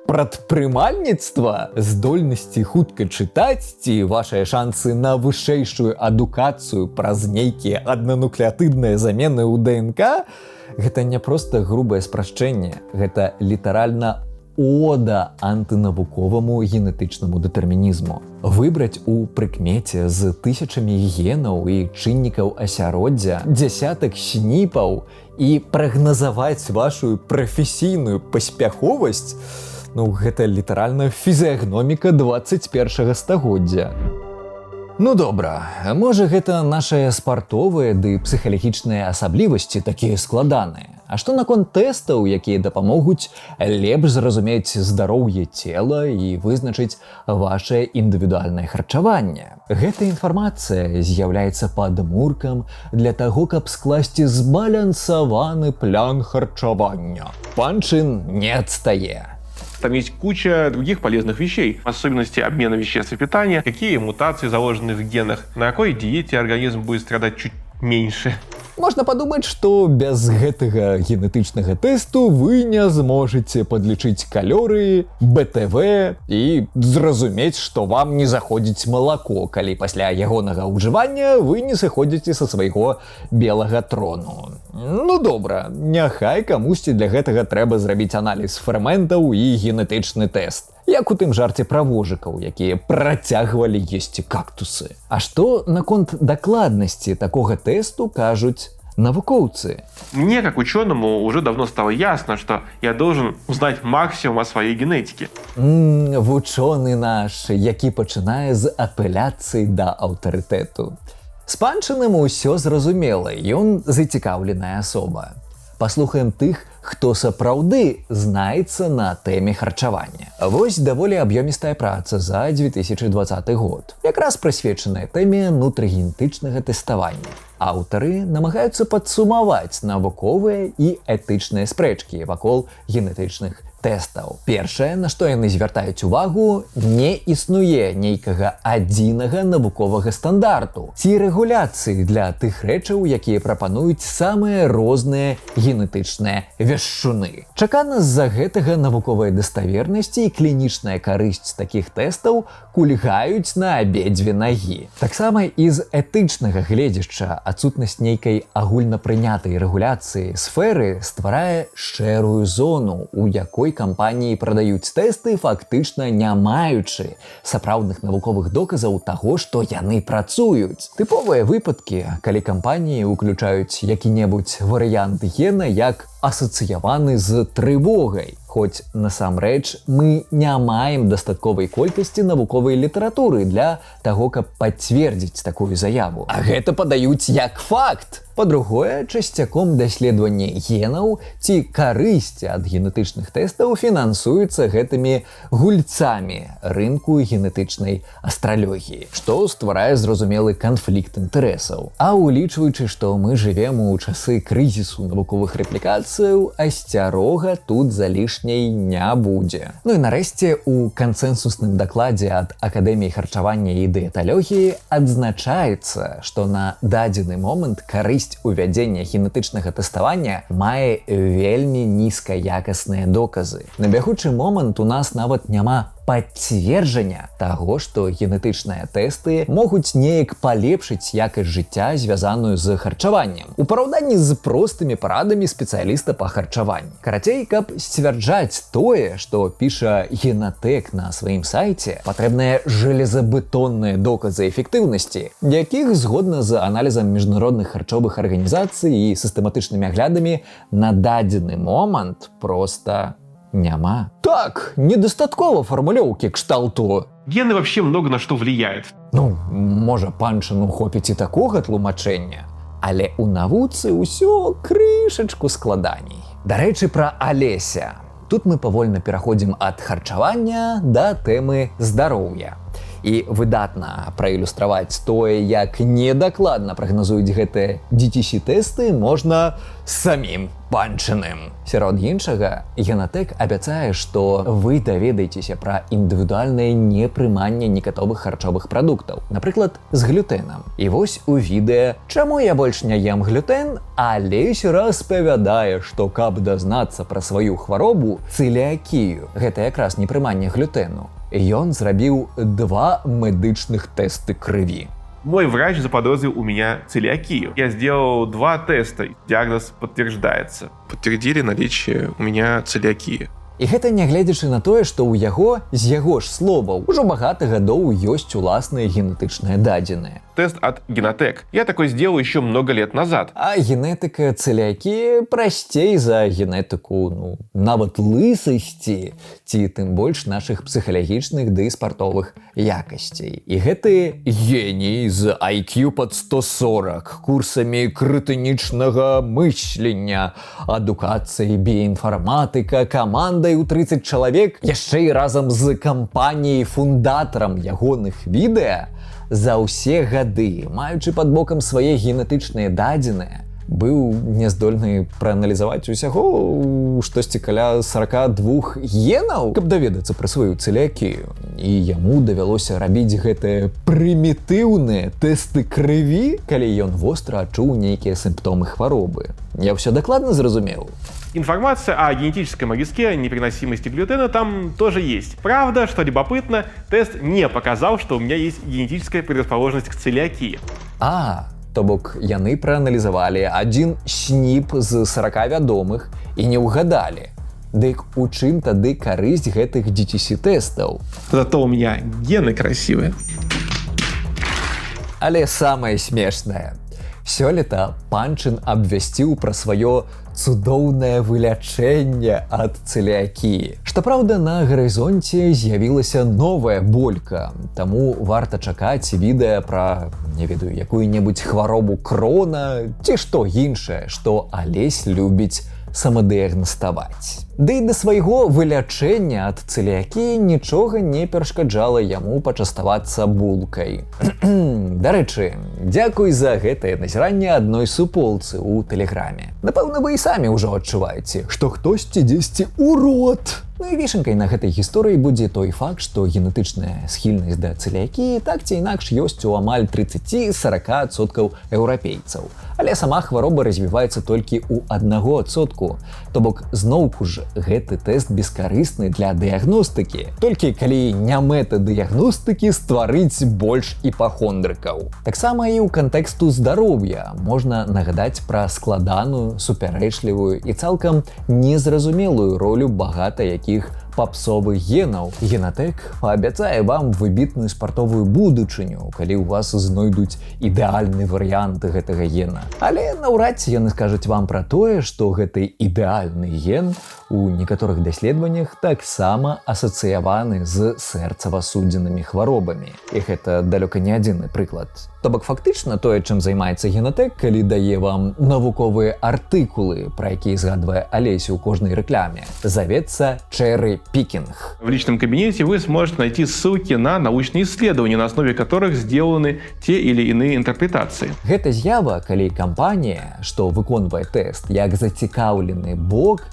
прадпрымальніцтва, здольнасці хутка чытаць ці вашыя шансы на вышэйшую адукацыю праз нейкія аднануклеатыдныя замены ў ДНК, гэта не проста грубае спрашчэнне, гэта літаральна ода антынавуковаму генетычнаму дэтэрмінізму. Выбраць у прыкмеце з тысячамі генаў і чыннікаў асяроддзя дзясятак сніпаў і прагназаваць вашу прафесійную паспяховасць, ну, гэта літаральна фізіягноміка 21 стагоддзя. Ну добра, можа, гэта нашыя спартовыя ды псіхалагічныя асаблівасці такія складаныя. А што наконт тэстаў, якія дапамогуць лепш зразумець здароўе цела і вызначыць ваше індывідуальнае харчаванне? Гэта інфармацыя з'яўляецца падмуркам для таго, каб скласці збалянсаваны план харчавання. Панчын не адстае. Там есть куча других полезных вещей, особенности обмена веществ и питания, какие мутации заложены в генах, на какой диете организм будет страдать чуть меньше. Можна падумаць, што без гэтага генетычнага тэсту вы не зможаце падлічыць калорыі, БТВ і зразумець, што вам не заходзіць малако, калі пасля ягонага ўжывання вы не сыходзіце са свайго белага трону. Ну добра, няхай камусьці для гэтага трэба зрабіць аналіз ферментаў і генетычны тэст. Як у тым жарце пра вожыкаў, якія працягвалі есці кактусы. А што наконт дакладнасці такога тэсту кажуць навукоўцы? Мне, как ученому, уже давно стало ясно, что я должен узнать максимум о своей генетике. Вучоны наш, які пачынае з апеляцыі да аўтарытэту. З Панчыным усё зразумела, ён зацікаўленая асоба. Паслухаем тых, хто сапраўды знаецца на тэме харчавання. Вось даволі аб'ёмістая праца за 2020 год, якраз прысвечаная тэме нутрыгенетычнага тэставання. Аўтары намагаюцца падсумаваць навуковыя і этычныя спрэчкі вакол генетычных тэстаў. Першае, на што яны звяртаюць увагу: не існуе нейкага адзінага навуковага стандарту ці рэгуляцыі для тых рэчаў, якія прапануюць самыя розныя генетычныя вешчуны. Чакана, з-за гэтага навуковая даставернасць і клінічная карысць такіх тэстаў кульгаюць на абедзве нагі. Таксама і з этычнага гледзішча адсутнасць нейкай агульнапрынятай рэгуляцыі сферы стварае шэрую зону, у якой кампаніі прадаюць тэсты, фактычна не маючы сапраўдных навуковых доказаў таго, што яны працуюць. Тыповыя выпадкі, калі кампаніі ўключаюць які-небудзь варыянт гена як асацыяваны з трывогай. Хоць насамрэч мы не маем дастатковай колькасці навуковай літаратуры для таго, каб пацвердзіць такую заяву. А гэта падаюць як факт. Па-другое, часцяком даследаванні генаў ці карысці ад генетычных тэстаў фінансуюцца гэтымі гульцамі рынку генетычнай астралогіі, што стварае зразумелы канфлікт інтарэсаў. А ўлічваючы, што мы жывем у часы крызісу навуковых рэплікацыяў, асцярога тут залішняй не будзе. Ну і нарэшце, у кансэнсусным дакладзе ад Акадэміі харчавання і дыеталогіі адзначаецца, што на дадзены момант карысць увядзення генетычнага тэставання мае вельмі нізкаякасныя доказы. На бягучы момант у нас нават няма пацверджання таго, што генетычныя тэсты могуць неяк палепшыць якасць жыцця, звязаную з харчаваннем, у параўнанні з простымі парадамі спецыяліста па харчаванні. Карацей, каб сцвярджаць тое, што піша Генатэк на сваім сайце, патрэбныя жалезабетонныя доказы эфектыўнасці, якіх, згодна з аналізам міжнародных харчовых арганізацый і сістэматычнымі аглядамі, на дадзены момант проста няма. Так, недастаткова фармулёўкі кшталту Гены вообще много на что влияют. Ну, можа, Панчыну хопіць і такога тлумачэння. Але ў навуцы ўсё крышачку складаней. Дарэчы, пра Алеся. Тут мы павольна пераходзім ад харчавання да тэмы здароўя. І выдатна праілюстраваць тое, як недакладна прагназуюць гэтыя DTC-тэсты, можна самім Панчыным. Сярод іншага, Генатэк абяцае, што вы даведаецеся пра індывідуальнае непрыманне некаторых харчовых прадуктаў, напрыклад, з глютэнам. І вось у відэа «Чаму я больш не ем глютэн?» Алесь распавядае, што, каб дазнацца пра сваю хваробу цэліакію, гэта якраз непрыманне глютэну, ён зрабіў два медычных тэсты крыві. Мой врач заподозрил у меня целиакию. Я сделал два теста, диагноз подтверждается. Подтвердили наличие у меня целиакии. І гэта нягледзячы на тое, што ў яго, з яго ж словаў, ужо багата гадоў ёсць уласныя генетычныя дадзеныя. Тест от Генотек. Я такой сделал еще много лет назад. А генетыка цэліякіі прасцей за генетыку, ну, нават лысасці ці тым больш нашых псіхалагічных ды спартовых якасцей. І гэты геній з IQ пад 140, курсамі крытынічнага мыслення, адукацыі біяінфарматыка, камандай у 30 чалавек, яшчэ і разам з кампаніяй, фундатарам ягоных відэа, за ўсе гады, маючы пад бокам свае генетычныя дадзеныя, быў няздольны прааналізаваць усяго штосьці каля 42 генаў, каб даведацца пра сваю цэліякію. І яму давялося рабіць гэтыя прымітыўныя тэсты крыві, калі ён востра адчуў нейкія сімптомы хваробы. Я ўсё дакладна зразумеў? Информация о генетическом риске непереносимости глютена там тоже есть. Правда, что любопытно, тест не показал, что у меня есть генетическая предрасположенность к целиакии. А, то бок яны прааналізавалі адзін сніп з 40 вядомых і не ўгадалі. Дык у чым тады карысць гэтых DTC тэстаў? Зато у меня гены красивые. Але самае смешнае. Сёлета Панчын абвясціў пра сваё цудоўнае вылячэнне ад цэліякіі. Што праўда, на гарызонце з'явілася новая болька, таму варта чакаць відэа пра, не ведаю, якую-небудзь хваробу Крона ці што іншае, што Алесь любіць самадыягнаставаць. Ды і да свайго вылячэння ад цэліякіі нічога не перашкаджала яму пачаставацца булкай. Дарэчы, дзякуй за гэтае назіранне адной суполцы ў тэлеграме. Напэўна, вы і самі ўжо адчуваеце, што хтосьці дзесьці урод. Ну і вішанкай на гэтай гісторыі будзе той факт, што генетычная схільнасць да цэліякіі так ці інакш ёсць у амаль 30-40% еўрапейцаў. Але сама хвароба развіваецца толькі ў 1%. То бок зноўку ж гэты тэст бескарысны для дыягностыкі. Толькі калі не мэта дыягностыкі стварыць больш іпахондрыкаў. Таксама і ў кантэксту здароўя можна нагадаць пра складаную, супярэчлівую і цалкам незразумелую ролю багата якіх папсовых генаў. Генатэк паабяцае вам выбітную спартовую будучыню, калі ў вас знойдуць ідэальны варыянт гэтага гена. Але наўрад ці яны скажуць вам пра тое, што гэты ідэальны ген у некаторых даследаваннях таксама асацыяваны з сэрцава-судзіннымі хваробамі. І гэта далёка не адзіны прыклад. То бок фактычна тое, чым займаецца Генатэк, калі дае вам навуковыя артыкулы, пра якія згадвае Алесь у кожнай рэкляме, завецца cherry-picking. В личном кабинете вы сможете найти ссылки на научные исследования, на основе которых сделаны те или иные интерпретации. Гэта з'ява, калі кампанія, што выконвае тэст, як зацікаўлены бок,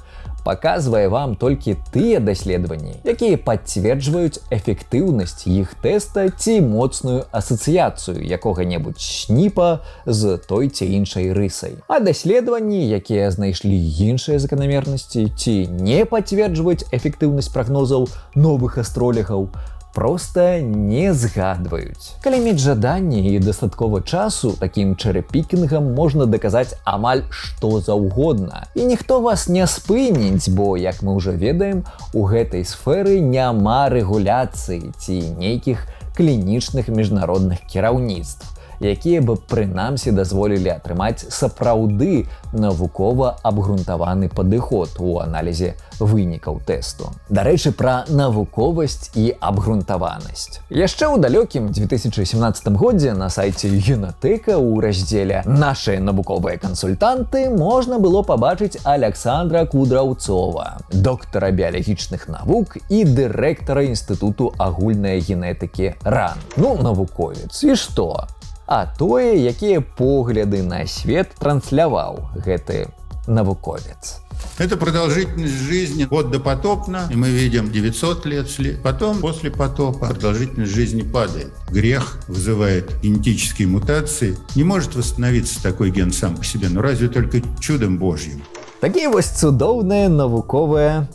паказвае вам толькі тыя даследаванні, якія пацверджваюць эфектыўнасць іх тэста ці моцную асацыяцыю якога-небудзь сніпа з той ці іншай рысай. А даследаванні, якія знайшлі іншыя заканамернасці ці не пацверджваюць эфектыўнасць прагнозаў новых астролагаў, проста не згадваюць. Калі мець жаданне і дастаткова часу, такім чэрыпікінгам можна даказаць амаль што заўгодна. І ніхто вас не спыніць, бо, як мы ўжо ведаем, у гэтай сферы няма рэгуляцыі ці нейкіх клінічных міжнародных кіраўніцтв, якія б прынамсі дазволілі атрымаць сапраўды навукова абгрунтаваны падыход у аналізе вынікаў тэсту. Дарэчы, пра навуковасць і абгрунтаванасць. Яшчэ ў далёкім 2017 годзе на сайце Генатэка ў раздзеле «Нашыя навуковыя кансультанты» можна было пабачыць Александра Кудраўцова, доктара біялагічных навук і дырэктара Інстытуту агульнай генетыкі РАН. Ну, навуковец, і што? А тое, якія погляды на свет трансляваў гэты навуковец. Это продолжительность жизни вот допотопно, и мы видим 900 лет, потом после потопа продолжительность жизни падает. Грех вызывает генетические мутации. Не может восстановиться такой ген сам по себе, но разве только чудом Божьим. Такія вось цудоўныя навуковыя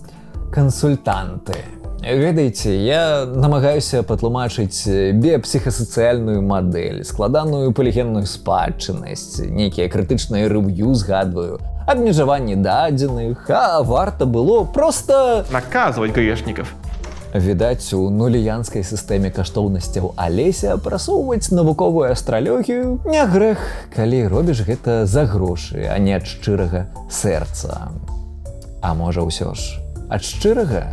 кансультанты. Ведаеце, я намагаюся патлумачыць біяпсіхасацыяльную мадэль, складаную палігенную спадчыннасць, нейкія крытычныя рэв'ю згадваю. абмежаванні дадзеных, а варта было просто наказывать грешников. Відаць, у нуліянскай сістэме каштоўнасцяў Алеся прасоўваць навуковую астралогію не грэх, калі робіш гэта за грошы, а не ад шчырага сэрца. А можа, ўсё ж ад шчырага?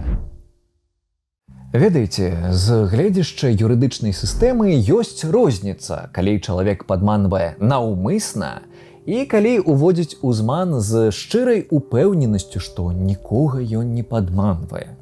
Ведаеце, з гледзяшча юрыдычнай сістэмы ёсць розніца, калі чалавек падманвае наўмысна і калі уводзіць у зман з шчырай упэўненасцю, што нікога ён не падманвае.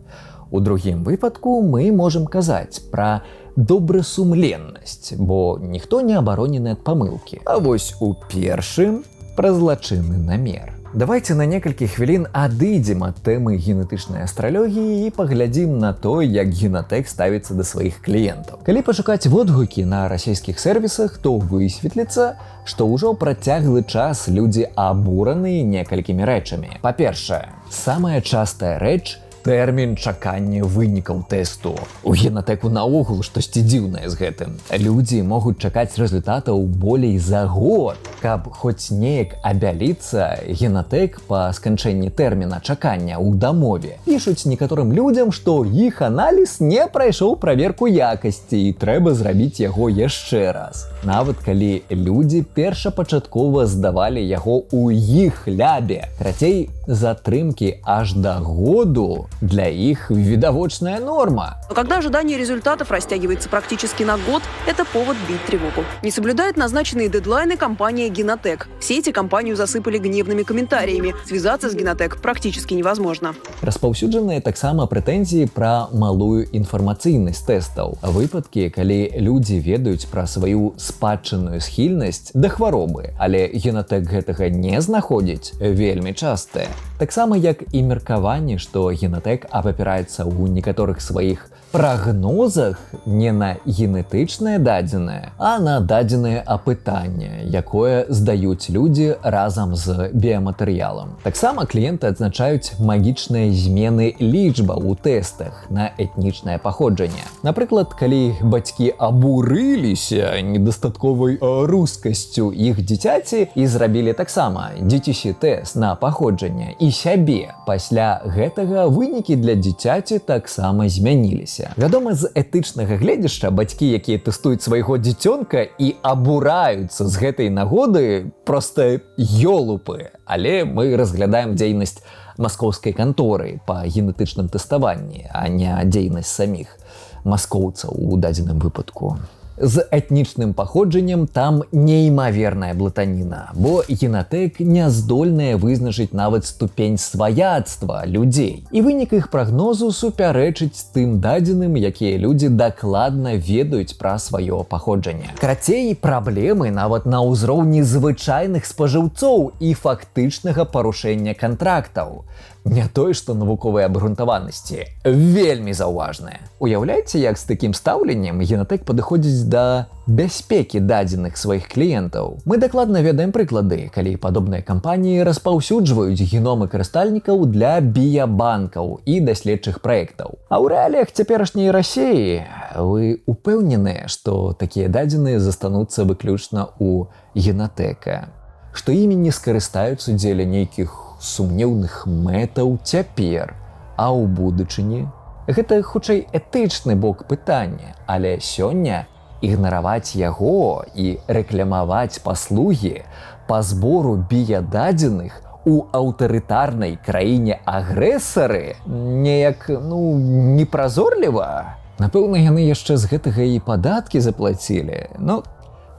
У другім выпадку мы можам казаць пра добрасумленнасць, бо ніхто не абаронены ад памылкі. А вось у першым пра злачынны намер. Давайте на некалькі хвілін адыдзем ад тэмы генетычнай астралогіі і паглядзім на то, як Генатэк ставіцца да сваіх кліентаў. Калі пашукаць водгукі на расійскіх сервісах, то высветліцца, што ўжо працяглы час людзі абураныя некалькімі рэчамі. Па-першае, самая частая рэч — тэрмін чакання вынікаў тэсту. У Генатэку наогул штосьці дзіўнае з гэтым. Людзі могуць чакаць рэзультатаў болей за год. Каб хоць неяк абяліцца, Генатэк па сканчэнні тэрміна чакання ў дамове пішуць некаторым людзям, што іх аналіз не прайшоў праверку якасці і трэба зрабіць яго яшчэ раз. Нават калі людзі першапачаткова здавалі яго ў іх лябе. Карацей, затрымкі аж да году для іх відавочная норма. Но когда ожидание результатов растягивается практически на год, это повод бить тревогу. Не соблюдает назначенные дедлайны компания «Генотек». В сети компанию засыпали гневными комментариями. Связаться с «Генотек» практически невозможно. Распаўсюджаныя таксама прэтэнзіі пра малую інфармацыйнасць тэстаў. Выпадкі, калі людзі ведаюць пра сваю спадчынную схільнасць да хваробы, але Генатэк гэтага не знаходзіць, вельмі частыя. Таксама як і меркаванне, што Генатэк абапіраецца ў некаторых сваіх прагнозах не на генетычнае дадзенае, а на дадзенае апытанне, якое здаюць людзі разам з біяматэрыялам. Таксама кліенты адзначаюць магічныя змены лічбаў у тэстах на этнічнае паходжанне. Напрыклад, калі бацькі абурыліся недастатковай рускасцю іх дзіцяці і зрабілі таксама DTC тэст на паходжанне і сябе. Пасля гэтага вынікі для дзіцяці таксама змяніліся. Вядома, з этычнага гледзяшча бацькі, якія тэстуюць свайго дзіцёнка і абураюцца з гэтай нагоды, проста ёлупы. Але мы разглядаем дзейнасць маскоўскай канторы па генетычным тэставанні, а не дзейнасць саміх маскоўцаў у дадзеным выпадку. З этнічным паходжаннем там неймаверная блытаніна, бо Генатэк не здольная вызначыць нават ступень сваяцтва людзей. І вынік іх прагнозу супярэчыць тым дадзеным, якія людзі дакладна ведаюць пра сваё паходжанне. Карацей, праблемы нават на ўзроўні звычайных спажыўцоў і фактычнага парушэння кантрактаў. Не той, што навуковай абгрунтаванасці, вельмі заўважныя. Уяўляеце, як з такім стаўленнем Генатэк падыходзіць да бяспекі дадзеных сваіх кліентаў? Мы дакладна ведаем прыклады, калі падобныя кампаніі распаўсюджваюць геномы карыстальнікаў для біябанкаў і даследчых праектаў. А ў рэаліях цяперашняй Расеі вы упэўненыя, што такія дадзеныя застануцца выключна ў Генатэка, што імі не скарыстаюцца дзеля нейкіх сумнеўных мэтаў цяпер, а ў будучыні? Гэта хутчэй этычны бок пытання, але сёння ігнараваць яго і рэкламаваць паслугі па збору біядадзеных у аўтарытарнай краіне агрэсары неяк, ну, непразорліва. Напэўна, яны яшчэ з гэтага і падаткі заплацілі. Ну,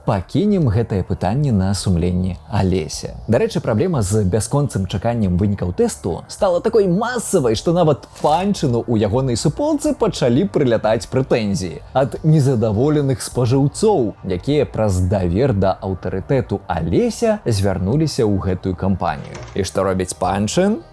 пакінем гэтае пытанне на сумленні Алеся. Дарэчы, праблема з бясконцым чаканнем вынікаў тэсту стала такой масавай, што нават Панчыну ў ягонай суполцы пачалі прылятаць прэтэнзіі ад незадаволеных спажыўцоў, якія праз давер да аўтарытэту Алеся звярнуліся ў гэтую кампанію. І што робіць Панчын?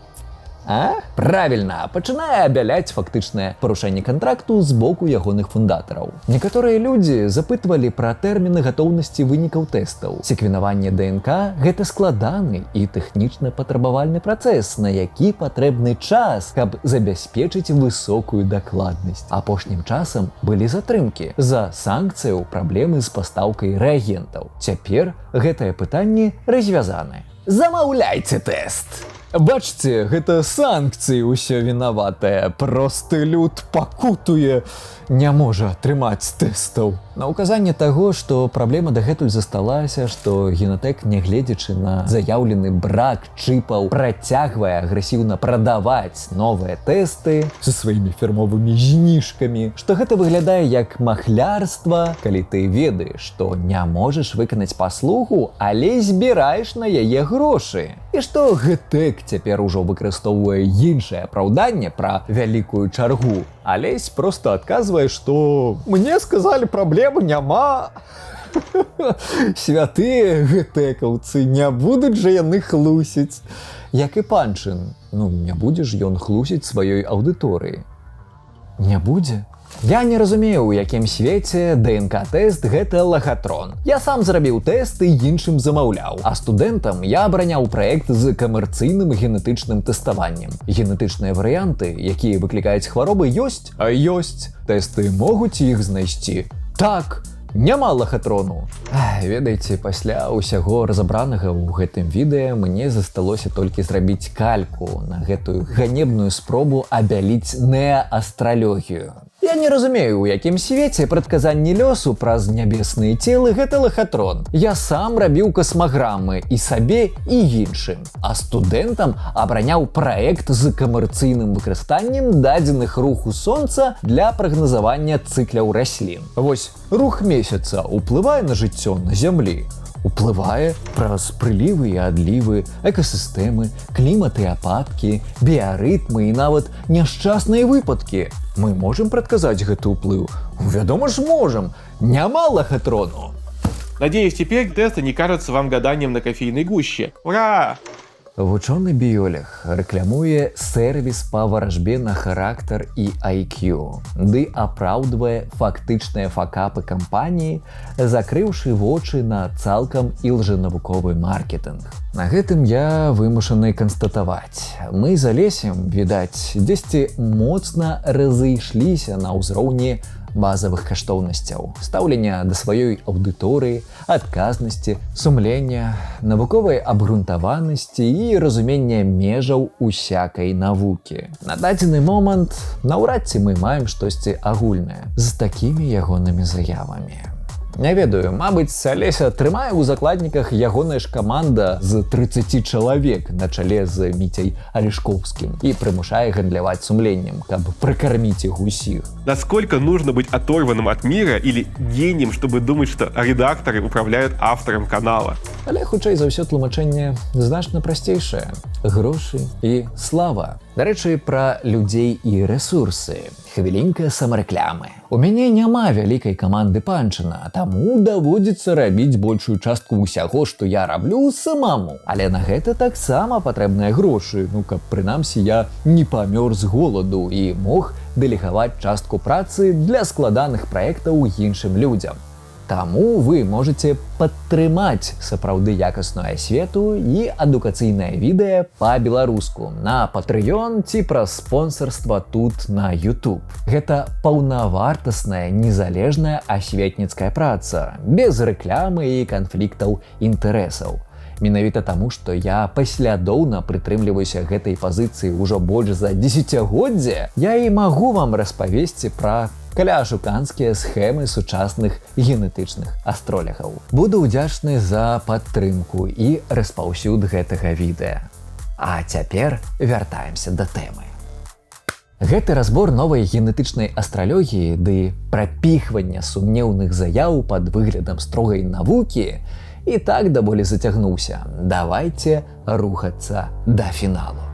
А? Правільна, пачынае абяляць фактычнае парушэнне кантракту з боку ягоных фундатараў. Некаторыя людзі запытвалі пра тэрміны гатоўнасці вынікаў тэстаў. Секвенаванне ДНК — гэта складаны і тэхнічна патрабавальны працэс, на які патрэбны час, каб забяспечыць высокую дакладнасць. Апошнім часам былі затрымкі з-за санкцыяў, праблемы з пастаўкай рэагентаў. Цяпер гэтае пытанне развязанае. Замаўляйце тэст. Бачце, гэта санкцыі ўсё вінаватыя. Просты люд пакутуе, не можа атрымаць тэстаў. На ўказанне таго, што праблема дагэтуль засталася, што Генатэк, нягледзячы на заяўлены брак чыпаў, працягвае агрэсіўна прадаваць новыя тэсты са сваімі фірмовымі зніжкамі, што гэта выглядае як махлярства, калі ты ведаеш, што не можаш выканаць паслугу, але збіраеш на яе грошы. І што ГТЭК цяпер ужо выкарыстоўвае іншае апраўданне пра вялікую чаргу. Алесь проста адказвае, што мне сказалі, праблемы няма. Святыя гэтэкаўцы, не будуць жа яны хлусіць. Як і Панчын, ну не будзе ж ён хлусіць сваёй аўдыторыі. Не будзе. Я не разумею, у якім свеце ДНК-тэст гэта лахатрон. Я сам зрабіў тэст і іншым замаўляў. А студэнтам я абараняў праект з камерцыйным генетычным тэставаннем. Генетычныя варыянты, якія выклікаюць хваробы, ёсць, а ёсць. Тэсты могуць іх знайсці. Так, няма лахатрону. Ах, ведаеце, пасля ўсяго разабранага ў гэтым відэа мне засталося толькі зрабіць кальку на гэтую ганебную спробу абяліць неаастралогію. Я не разумею, у якім свеце прадказанні лёсу праз нябесныя целы гэта лахатрон. Я сам рабіў касмаграмы і сабе, і іншым. А студэнтам абараняў праект з камерцыйным выкарыстаннем дадзеных руху сонца для прагназавання цыкляў раслін. Вось рух месяца ўплывае на жыццё на зямлі. Уплывае праз прылівы і адлівы, экасістэмы, клімат і ападкі, біярытмы і нават няшчасныя выпадкі. Мы можам прадказаць гэты ўплыў? Вядома ж, можам. Няма лахатрону. Надеюсь, теперь тесты не кажутся вам гаданием на кофейной гуще. Ура! Вучоны біёлаг рэкламуе сэрвіс па варажбе на характар і IQ, ды апраўдвае фактычныя факапы кампаніі, закрыўшы вочы на цалкам ілжэнавуковы маркетынг. На гэтым я вымушаны канстатаваць. Мы з Алесем, відаць, дзесьці моцна разышліся на ўзроўні базавых каштоўнасцяў, стаўлення да сваёй аўдыторыі, адказнасці, сумлення, навуковай абгрунтаванасці і разумення межаў усякай навукі. На дадзены момант наўрад ці мы маем штосьці агульнае з такімі ягонымі заявамі. Не ведаю, мабыць, Алеся трымае ў закладніках ягоная ж каманда з 30 чалавек на чале з Міцяй Алешкоўскім і прымушае гандляваць сумленнем, каб прыкарміць іх усіх. Насколько нужно быть оторванным от мира или гением, чтобы думать, что редакторы управляют автором канала? Але хутчэй за ўсё тлумачэнне значна прасцейшае: грошы і слава. Дарэчы, пра людзей і рэсурсы. Хвілінка самарэклямы. У мяне няма вялікай каманды Панчына, таму даводзіцца рабіць большую частку ўсяго, што я раблю, самаму. Але на гэта таксама патрэбныя грошы, ну, каб прынамсі я не памёр з голаду і мог дэлегаваць частку працы для складаных праектаў іншым людзям. Таму вы можете падтрымаць сапраўды якасную асвету і адукацыйнае відэа па-беларуску на Patreon ці праз спонсорства тут, на YouTube. Гэта паўнавартасная незалежная асветніцкая праца, без рэклямы і канфліктаў інтарэсаў. Менавіта таму, што я паслядоўна прытрымліваюся гэтай пазіцыі ўжо больш за дзесяцігоддзе, я і магу вам распавесці пра каляашуканскія схемы сучасных генетычных астролягаў. Буду ўдзячны за падтрымку і распаўсюд гэтага відэа. А цяпер вяртаемся да тэмы. Гэты разбор новай генетычнай астралогіі ды прапіхвання сумнеўных заяў пад выглядам строгай навукі і так даволі зацягнуўся. Давайте рухацца да фіналу.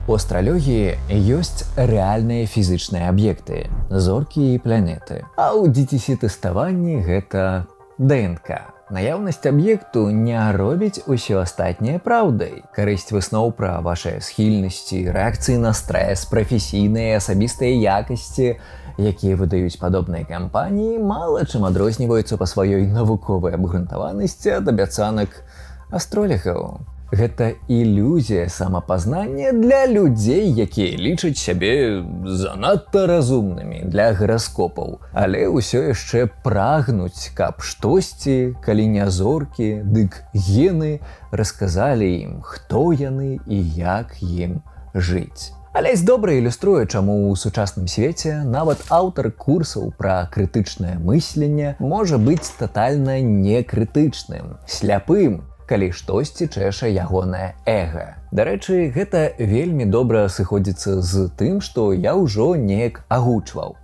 У астралогіі ёсць рэальныя фізычныя аб'екты, зоркі і планеты. А ў DTC-тэставанні гэта ДНК. Наяўнасць аб'екту не робіць усё астатняе праўдай. Карысць высноў пра вашыя схільнасці, рэакцыі на стрэс, прафесійныя і асабістыя якасці, якія выдаюць падобныя кампаніі, мала чым адрозніваюцца па сваёй навуковай абгрунтаванасці ад абяцанак астролягаў. Гэта ілюзія самапазнання для людзей, якія лічаць сябе занадта разумнымі для гараскопаў, але ўсё яшчэ прагнуць, каб штосьці, калі не зоркі, дык гены расказалі ім, хто яны і як ім жыць. Алесь добра ілюструе, чаму ў сучасным свеце нават аўтар курсаў пра крытычнае мысленне можа быць татальна некрытычным, сляпым, калі штосьці чэша ягонае эга. Дарэчы, гэта вельмі добра сыходзіцца з тым, што я ўжо неяк агучваў.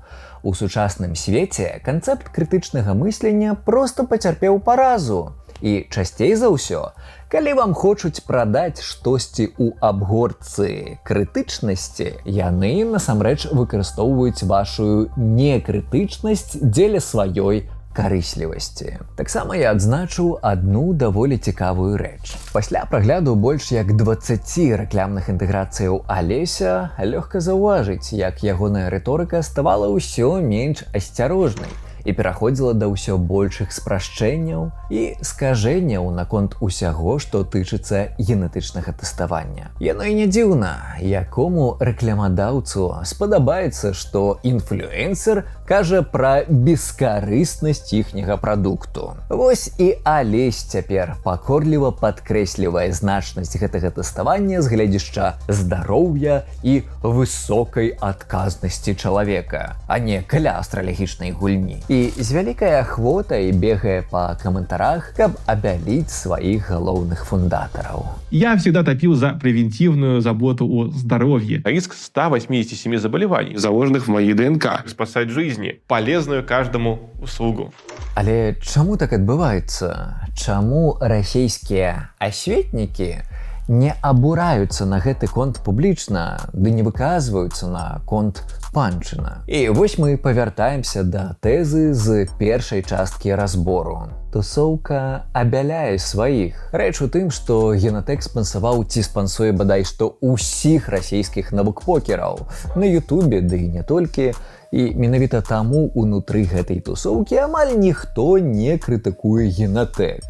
У сучасным свеце канцэпт крытычнага мыслення проста пацярпеў паразу. І часцей за ўсё, калі вам хочуць прадаць штосьці ў абгортцы крытычнасці, яны насамрэч выкарыстоўваюць вашу некрытычнасць дзеля сваёй карыслівасці. Таксама я адзначу адну даволі цікавую рэч. Пасля прагляду больш як 20 рэклямных інтэграцыяў Алеся лёгка заўважыць, як ягоная рыторыка ставала ўсё менш асцярожнай і пераходзіла да ўсё большых спрашчэнняў і скажэнняў наконт усяго, што тычыцца генетычнага тэставання. Яно і не дзіўна, якому рэкламадаўцу спадабаецца, што інфлюэнсер кажа пра бескарыснасць іхняга прадукту. Вось і Алесь цяпер пакорліва падкрэслівае значнасць гэтага тэставання з гледзішча здароўя і высокай адказнасці чалавека, а не каля астралагічнай гульні. І з вялікай ахвотай бегае па каментарах, каб абяліць сваіх галоўных фундатараў. Я всегда топил за превентивную заботу о здоровье. Риск 187 заболеваний, заложенных в моей ДНК. Спасать жизни, полезную каждому услугу. Але чаму так адбываецца? Чаму расійскія асветнікі не абураюцца на гэты конт публічна, ды не выказваюцца на конт Панчына? І вось мы павяртаемся да тэзы з першай часткі разбору. Тусоўка абяляе сваіх. Рэч у тым, што Генатэк спансаваў ці спансуе бадай што ўсіх расійскіх навукпокераў на Ютубе, ды і не толькі. І менавіта таму унутры гэтай тусоўкі амаль ніхто не крытыкуе Генатэк.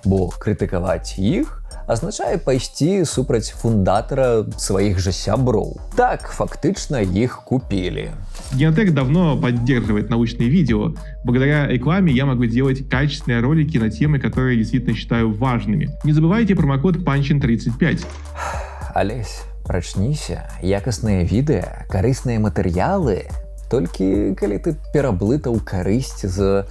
Бо крытыкаваць іх азначае пайсці супраць фундатара сваіх жа сяброў. Так, фактычна іх купілі. Генотек давно поддерживает научные видео. Благодаря рекламе я могу делать качественные ролики на темы, которые действительно считаю важными. Не забывайте промокод PANCHIN35. Алесь, прачніся, якасныя відэа, карысныя матэрыялы, толькі калі ты пераблытаў карысць з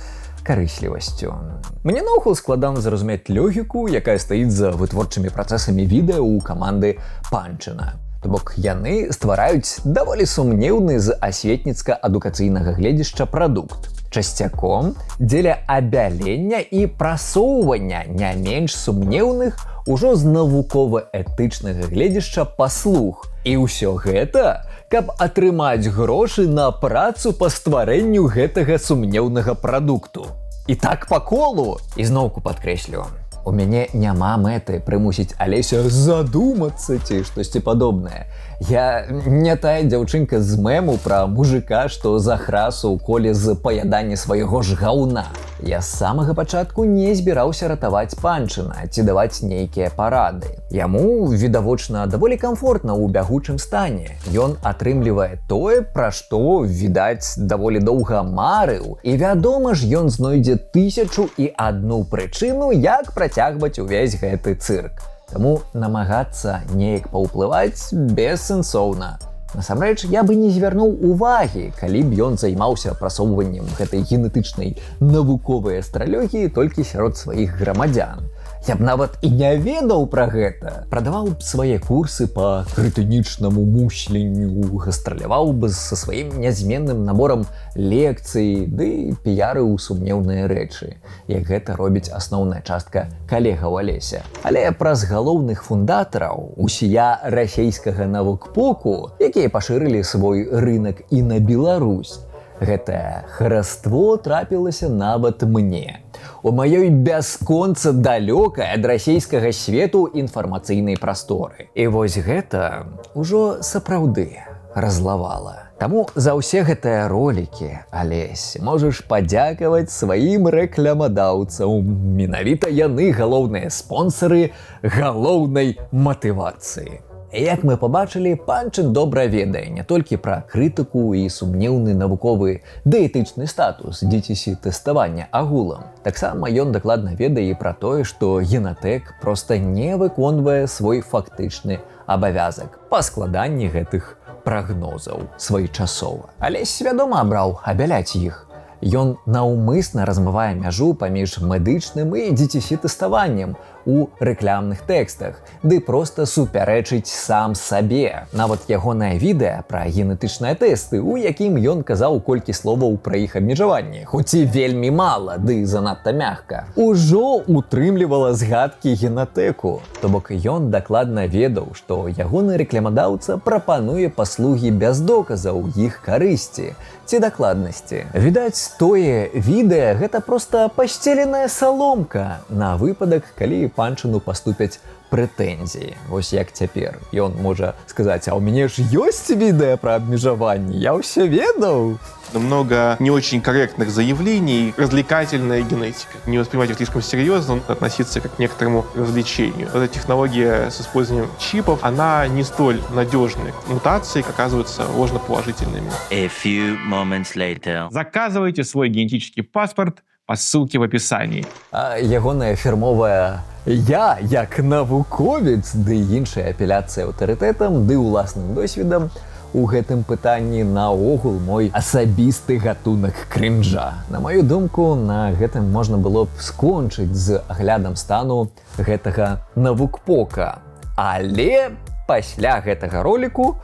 карыслівасцю. Мне наогул складана зразумець логіку, якая стаіць за вытворчымі працэсамі відэа ў каманды Панчына. То бок яны ствараюць даволі сумнеўны з асветніцка-адукацыйнага гледзішча прадукт. Часцяком дзеля абялення і прасоўвання не менш сумнеўных ужо з навукова-этычнага гледзішча паслуг. І ўсё гэта, каб атрымаць грошы на працу па стварэнню гэтага сумнеўнага прадукту. І так па колу. І зноўку падкрэслю. У мяне няма мэты прымусіць Алеся задумацца ці штосьці падобнае. Я не тая дзяўчынка з мэму пра мужыка, што захрас у коле з паядання свайго ж гаўна. Я з самага пачатку не збіраўся ратаваць Панчына ці даваць нейкія парады. Яму, відавочна, даволі камфортна ў бягучым стане. Ён атрымлівае тое, пра што, відаць, даволі доўга марыў. І вядома ж, ён знойдзе тысячу і адну прычыну, як працягваць увесь гэты цырк. Таму намагацца неяк паўплываць бессэнсоўна. Насамрэч, я бы не звярнуў увагі, калі б ён займаўся прасоўваннем гэтай генетычнай навуковай астралогіі толькі сярод сваіх грамадзян. Я б нават і не ведаў пра гэта. Прадаваў б свае курсы па крытычнаму мусленню, гастраляваў бы са сваім нязменным наборам лекцый, ды піярыў сумнеўныя рэчы, як гэта робіць асноўная частка калегаў Алеся. Але праз галоўных фундатараў усія расійскага навукпоку, якія пашырылі свой рынок і на Беларусь, гэтае хараство трапілася нават мне. У маёй бясконца далёкай ад расійскага свету інфармацыйнай прасторы. І вось гэта ўжо сапраўды разлавала. Таму за ўсе гэтыя ролікі, Алесь, можаш падзякаваць сваім рэкламадаўцам. Менавіта яны галоўныя спонсары галоўнай матывацыі. Як мы пабачылі, Панчын добра ведае не толькі пра крытыку і сумнеўны навуковы ды этычны статус DTC тэставання агулам. Таксама ён дакладна ведае і пра тое, што Генатэк проста не выконвае свой фактычны абавязак па складанні гэтых прагнозаў своечасова. Але свядома абраў абяляць іх. Ён наўмысна размывае мяжу паміж медычным і DTC тэставаннем у рэклямных тэкстах, ды проста супярэчыць сам сабе. Нават ягонае відэа пра генетычныя тэсты, у якім ён казаў колькі словаў пра іх абмежаванні, хоць і вельмі мала, ды занадта мягка, ужо утрымлівала згадкі Генатэку. То бок ён дакладна ведаў, што ягоны рэкламадаўца прапануе паслугі без доказаў іх карысці ці дакладнасці. Відаць, тое відэа гэта проста пасцеленая саломка на выпадак, калі Панчыну паступяць прэтэнзіі. Вось як цяпер. Ён можа сказаць: «А ў мяне ж ёсць відэа пра абмежаванні, я ўсё ведаў». Много не очень корректных заявлений, развлекательная генетика. Не воспринимать их слишком серьезно, относиться как к некоторому развлечению. Эта технология с использованием чипов, она не столь надежная. Мутации оказываются ложноположительными. A few moments later. Заказывайте свой генетический паспорт по ссылке в описании. А ягоная фірмовая «Я як навуковец» ды іншая апеляцыя аўтарытэтам ды ўласным досведам у гэтым пытанні наогул мой асабісты гатунак крынжа. На маю думку, на гэтым можна было б скончыць з аглядам стану гэтага навукпока. Але пасля гэтага роліку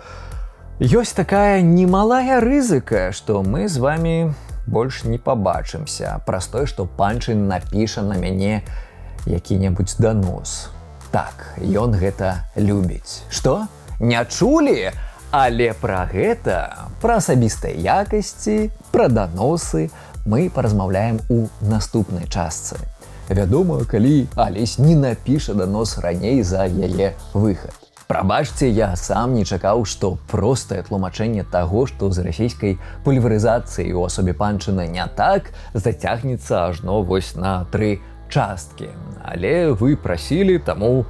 ёсць такая немалая рызыка, што мы з вами больш не пабачымся. Праз тое, што Панчын напіша на мяне які-небудзь данос. Так, ён гэта любіць. Што? Не чулі? Але пра гэта, пра асабістыя якасці, пра даносы мы паразмаўляем у наступнай частцы. Вядома, калі Алесь не напіша данос раней за яе выхад. Прабачце, я сам не чакаў, што простае тлумачэнне таго, што з расійскай пульверызацыяй у асобе Панчына не так, зацягнецца ажно вось на тры часткі. Але вы прасілі, таму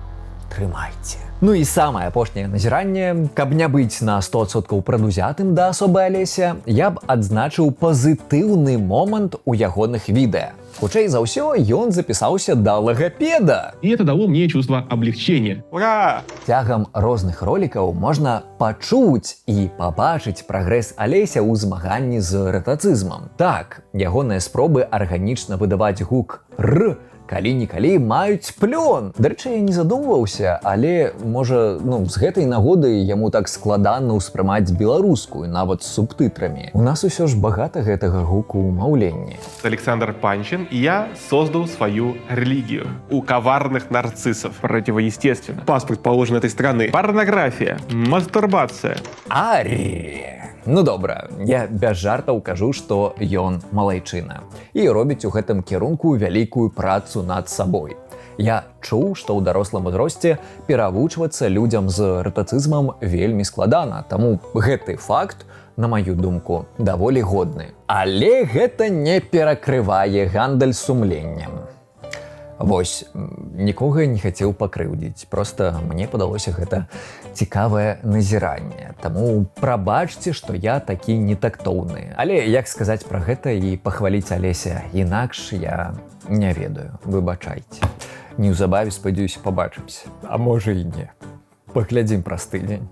трымайце. Ну і самае апошняе назіранне, каб не быць на 100% прадузятым да асобы Алеся, я б адзначыў пазітыўны момант у ягоных відэа. Хутчэй за ўсё, ён запісаўся да лагапеда. И это дало мне чувство облегчения. Ура! Цягам розных ролікаў можна пачуць і пабачыць прагрэс Алеся ў змаганні з рэтацызмам. Так, ягоныя спробы арганічна выдаваць гук р калі-нікалі маюць плён. Дарэчы, я не задумваўся, але можа, ну, з гэтай нагоды яму так складана ўспрымаць беларускую, нават з субтытрамі. У нас усё ж багата гэтага гуку ў маўленні. Александр Панчин, и я создал свою религию. У коварных нарциссов. Противоестественно. Паспорт положен этой страны. Порнография. Мастурбация. Арі. Ну добра, я без жартаў кажу, што ён малайчына і робіць у гэтым кірунку вялікую працу над сабой. Я чуў, што ў дарослым узросце перавучвацца людзям з рэтацызмам вельмі складана, таму гэты факт, на маю думку, даволі годны. Але гэта не перакрывае гандаль сумленнем. Вось, нікога не хацеў пакрыўдзіць. Проста мне падалося гэта цікавае назіранне. Таму прабачце, што я такі нетактоўны. Але як сказаць пра гэта і пахваліць Алеся інакш, я не ведаю. Выбачайце. Неўзабаве, спадзяюся, пабачымся. А можа, і не. Паглядзім праз тыдзень.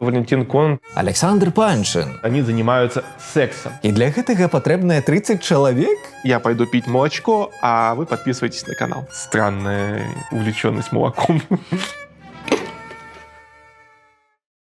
Валентин Кон. Александр Панчын. Они занимаются сексом. І для гэтага патрэбныя 30 чалавек? Я пойду пить молочко, а вы подписывайтесь на канал. Странная увлеченность молоком.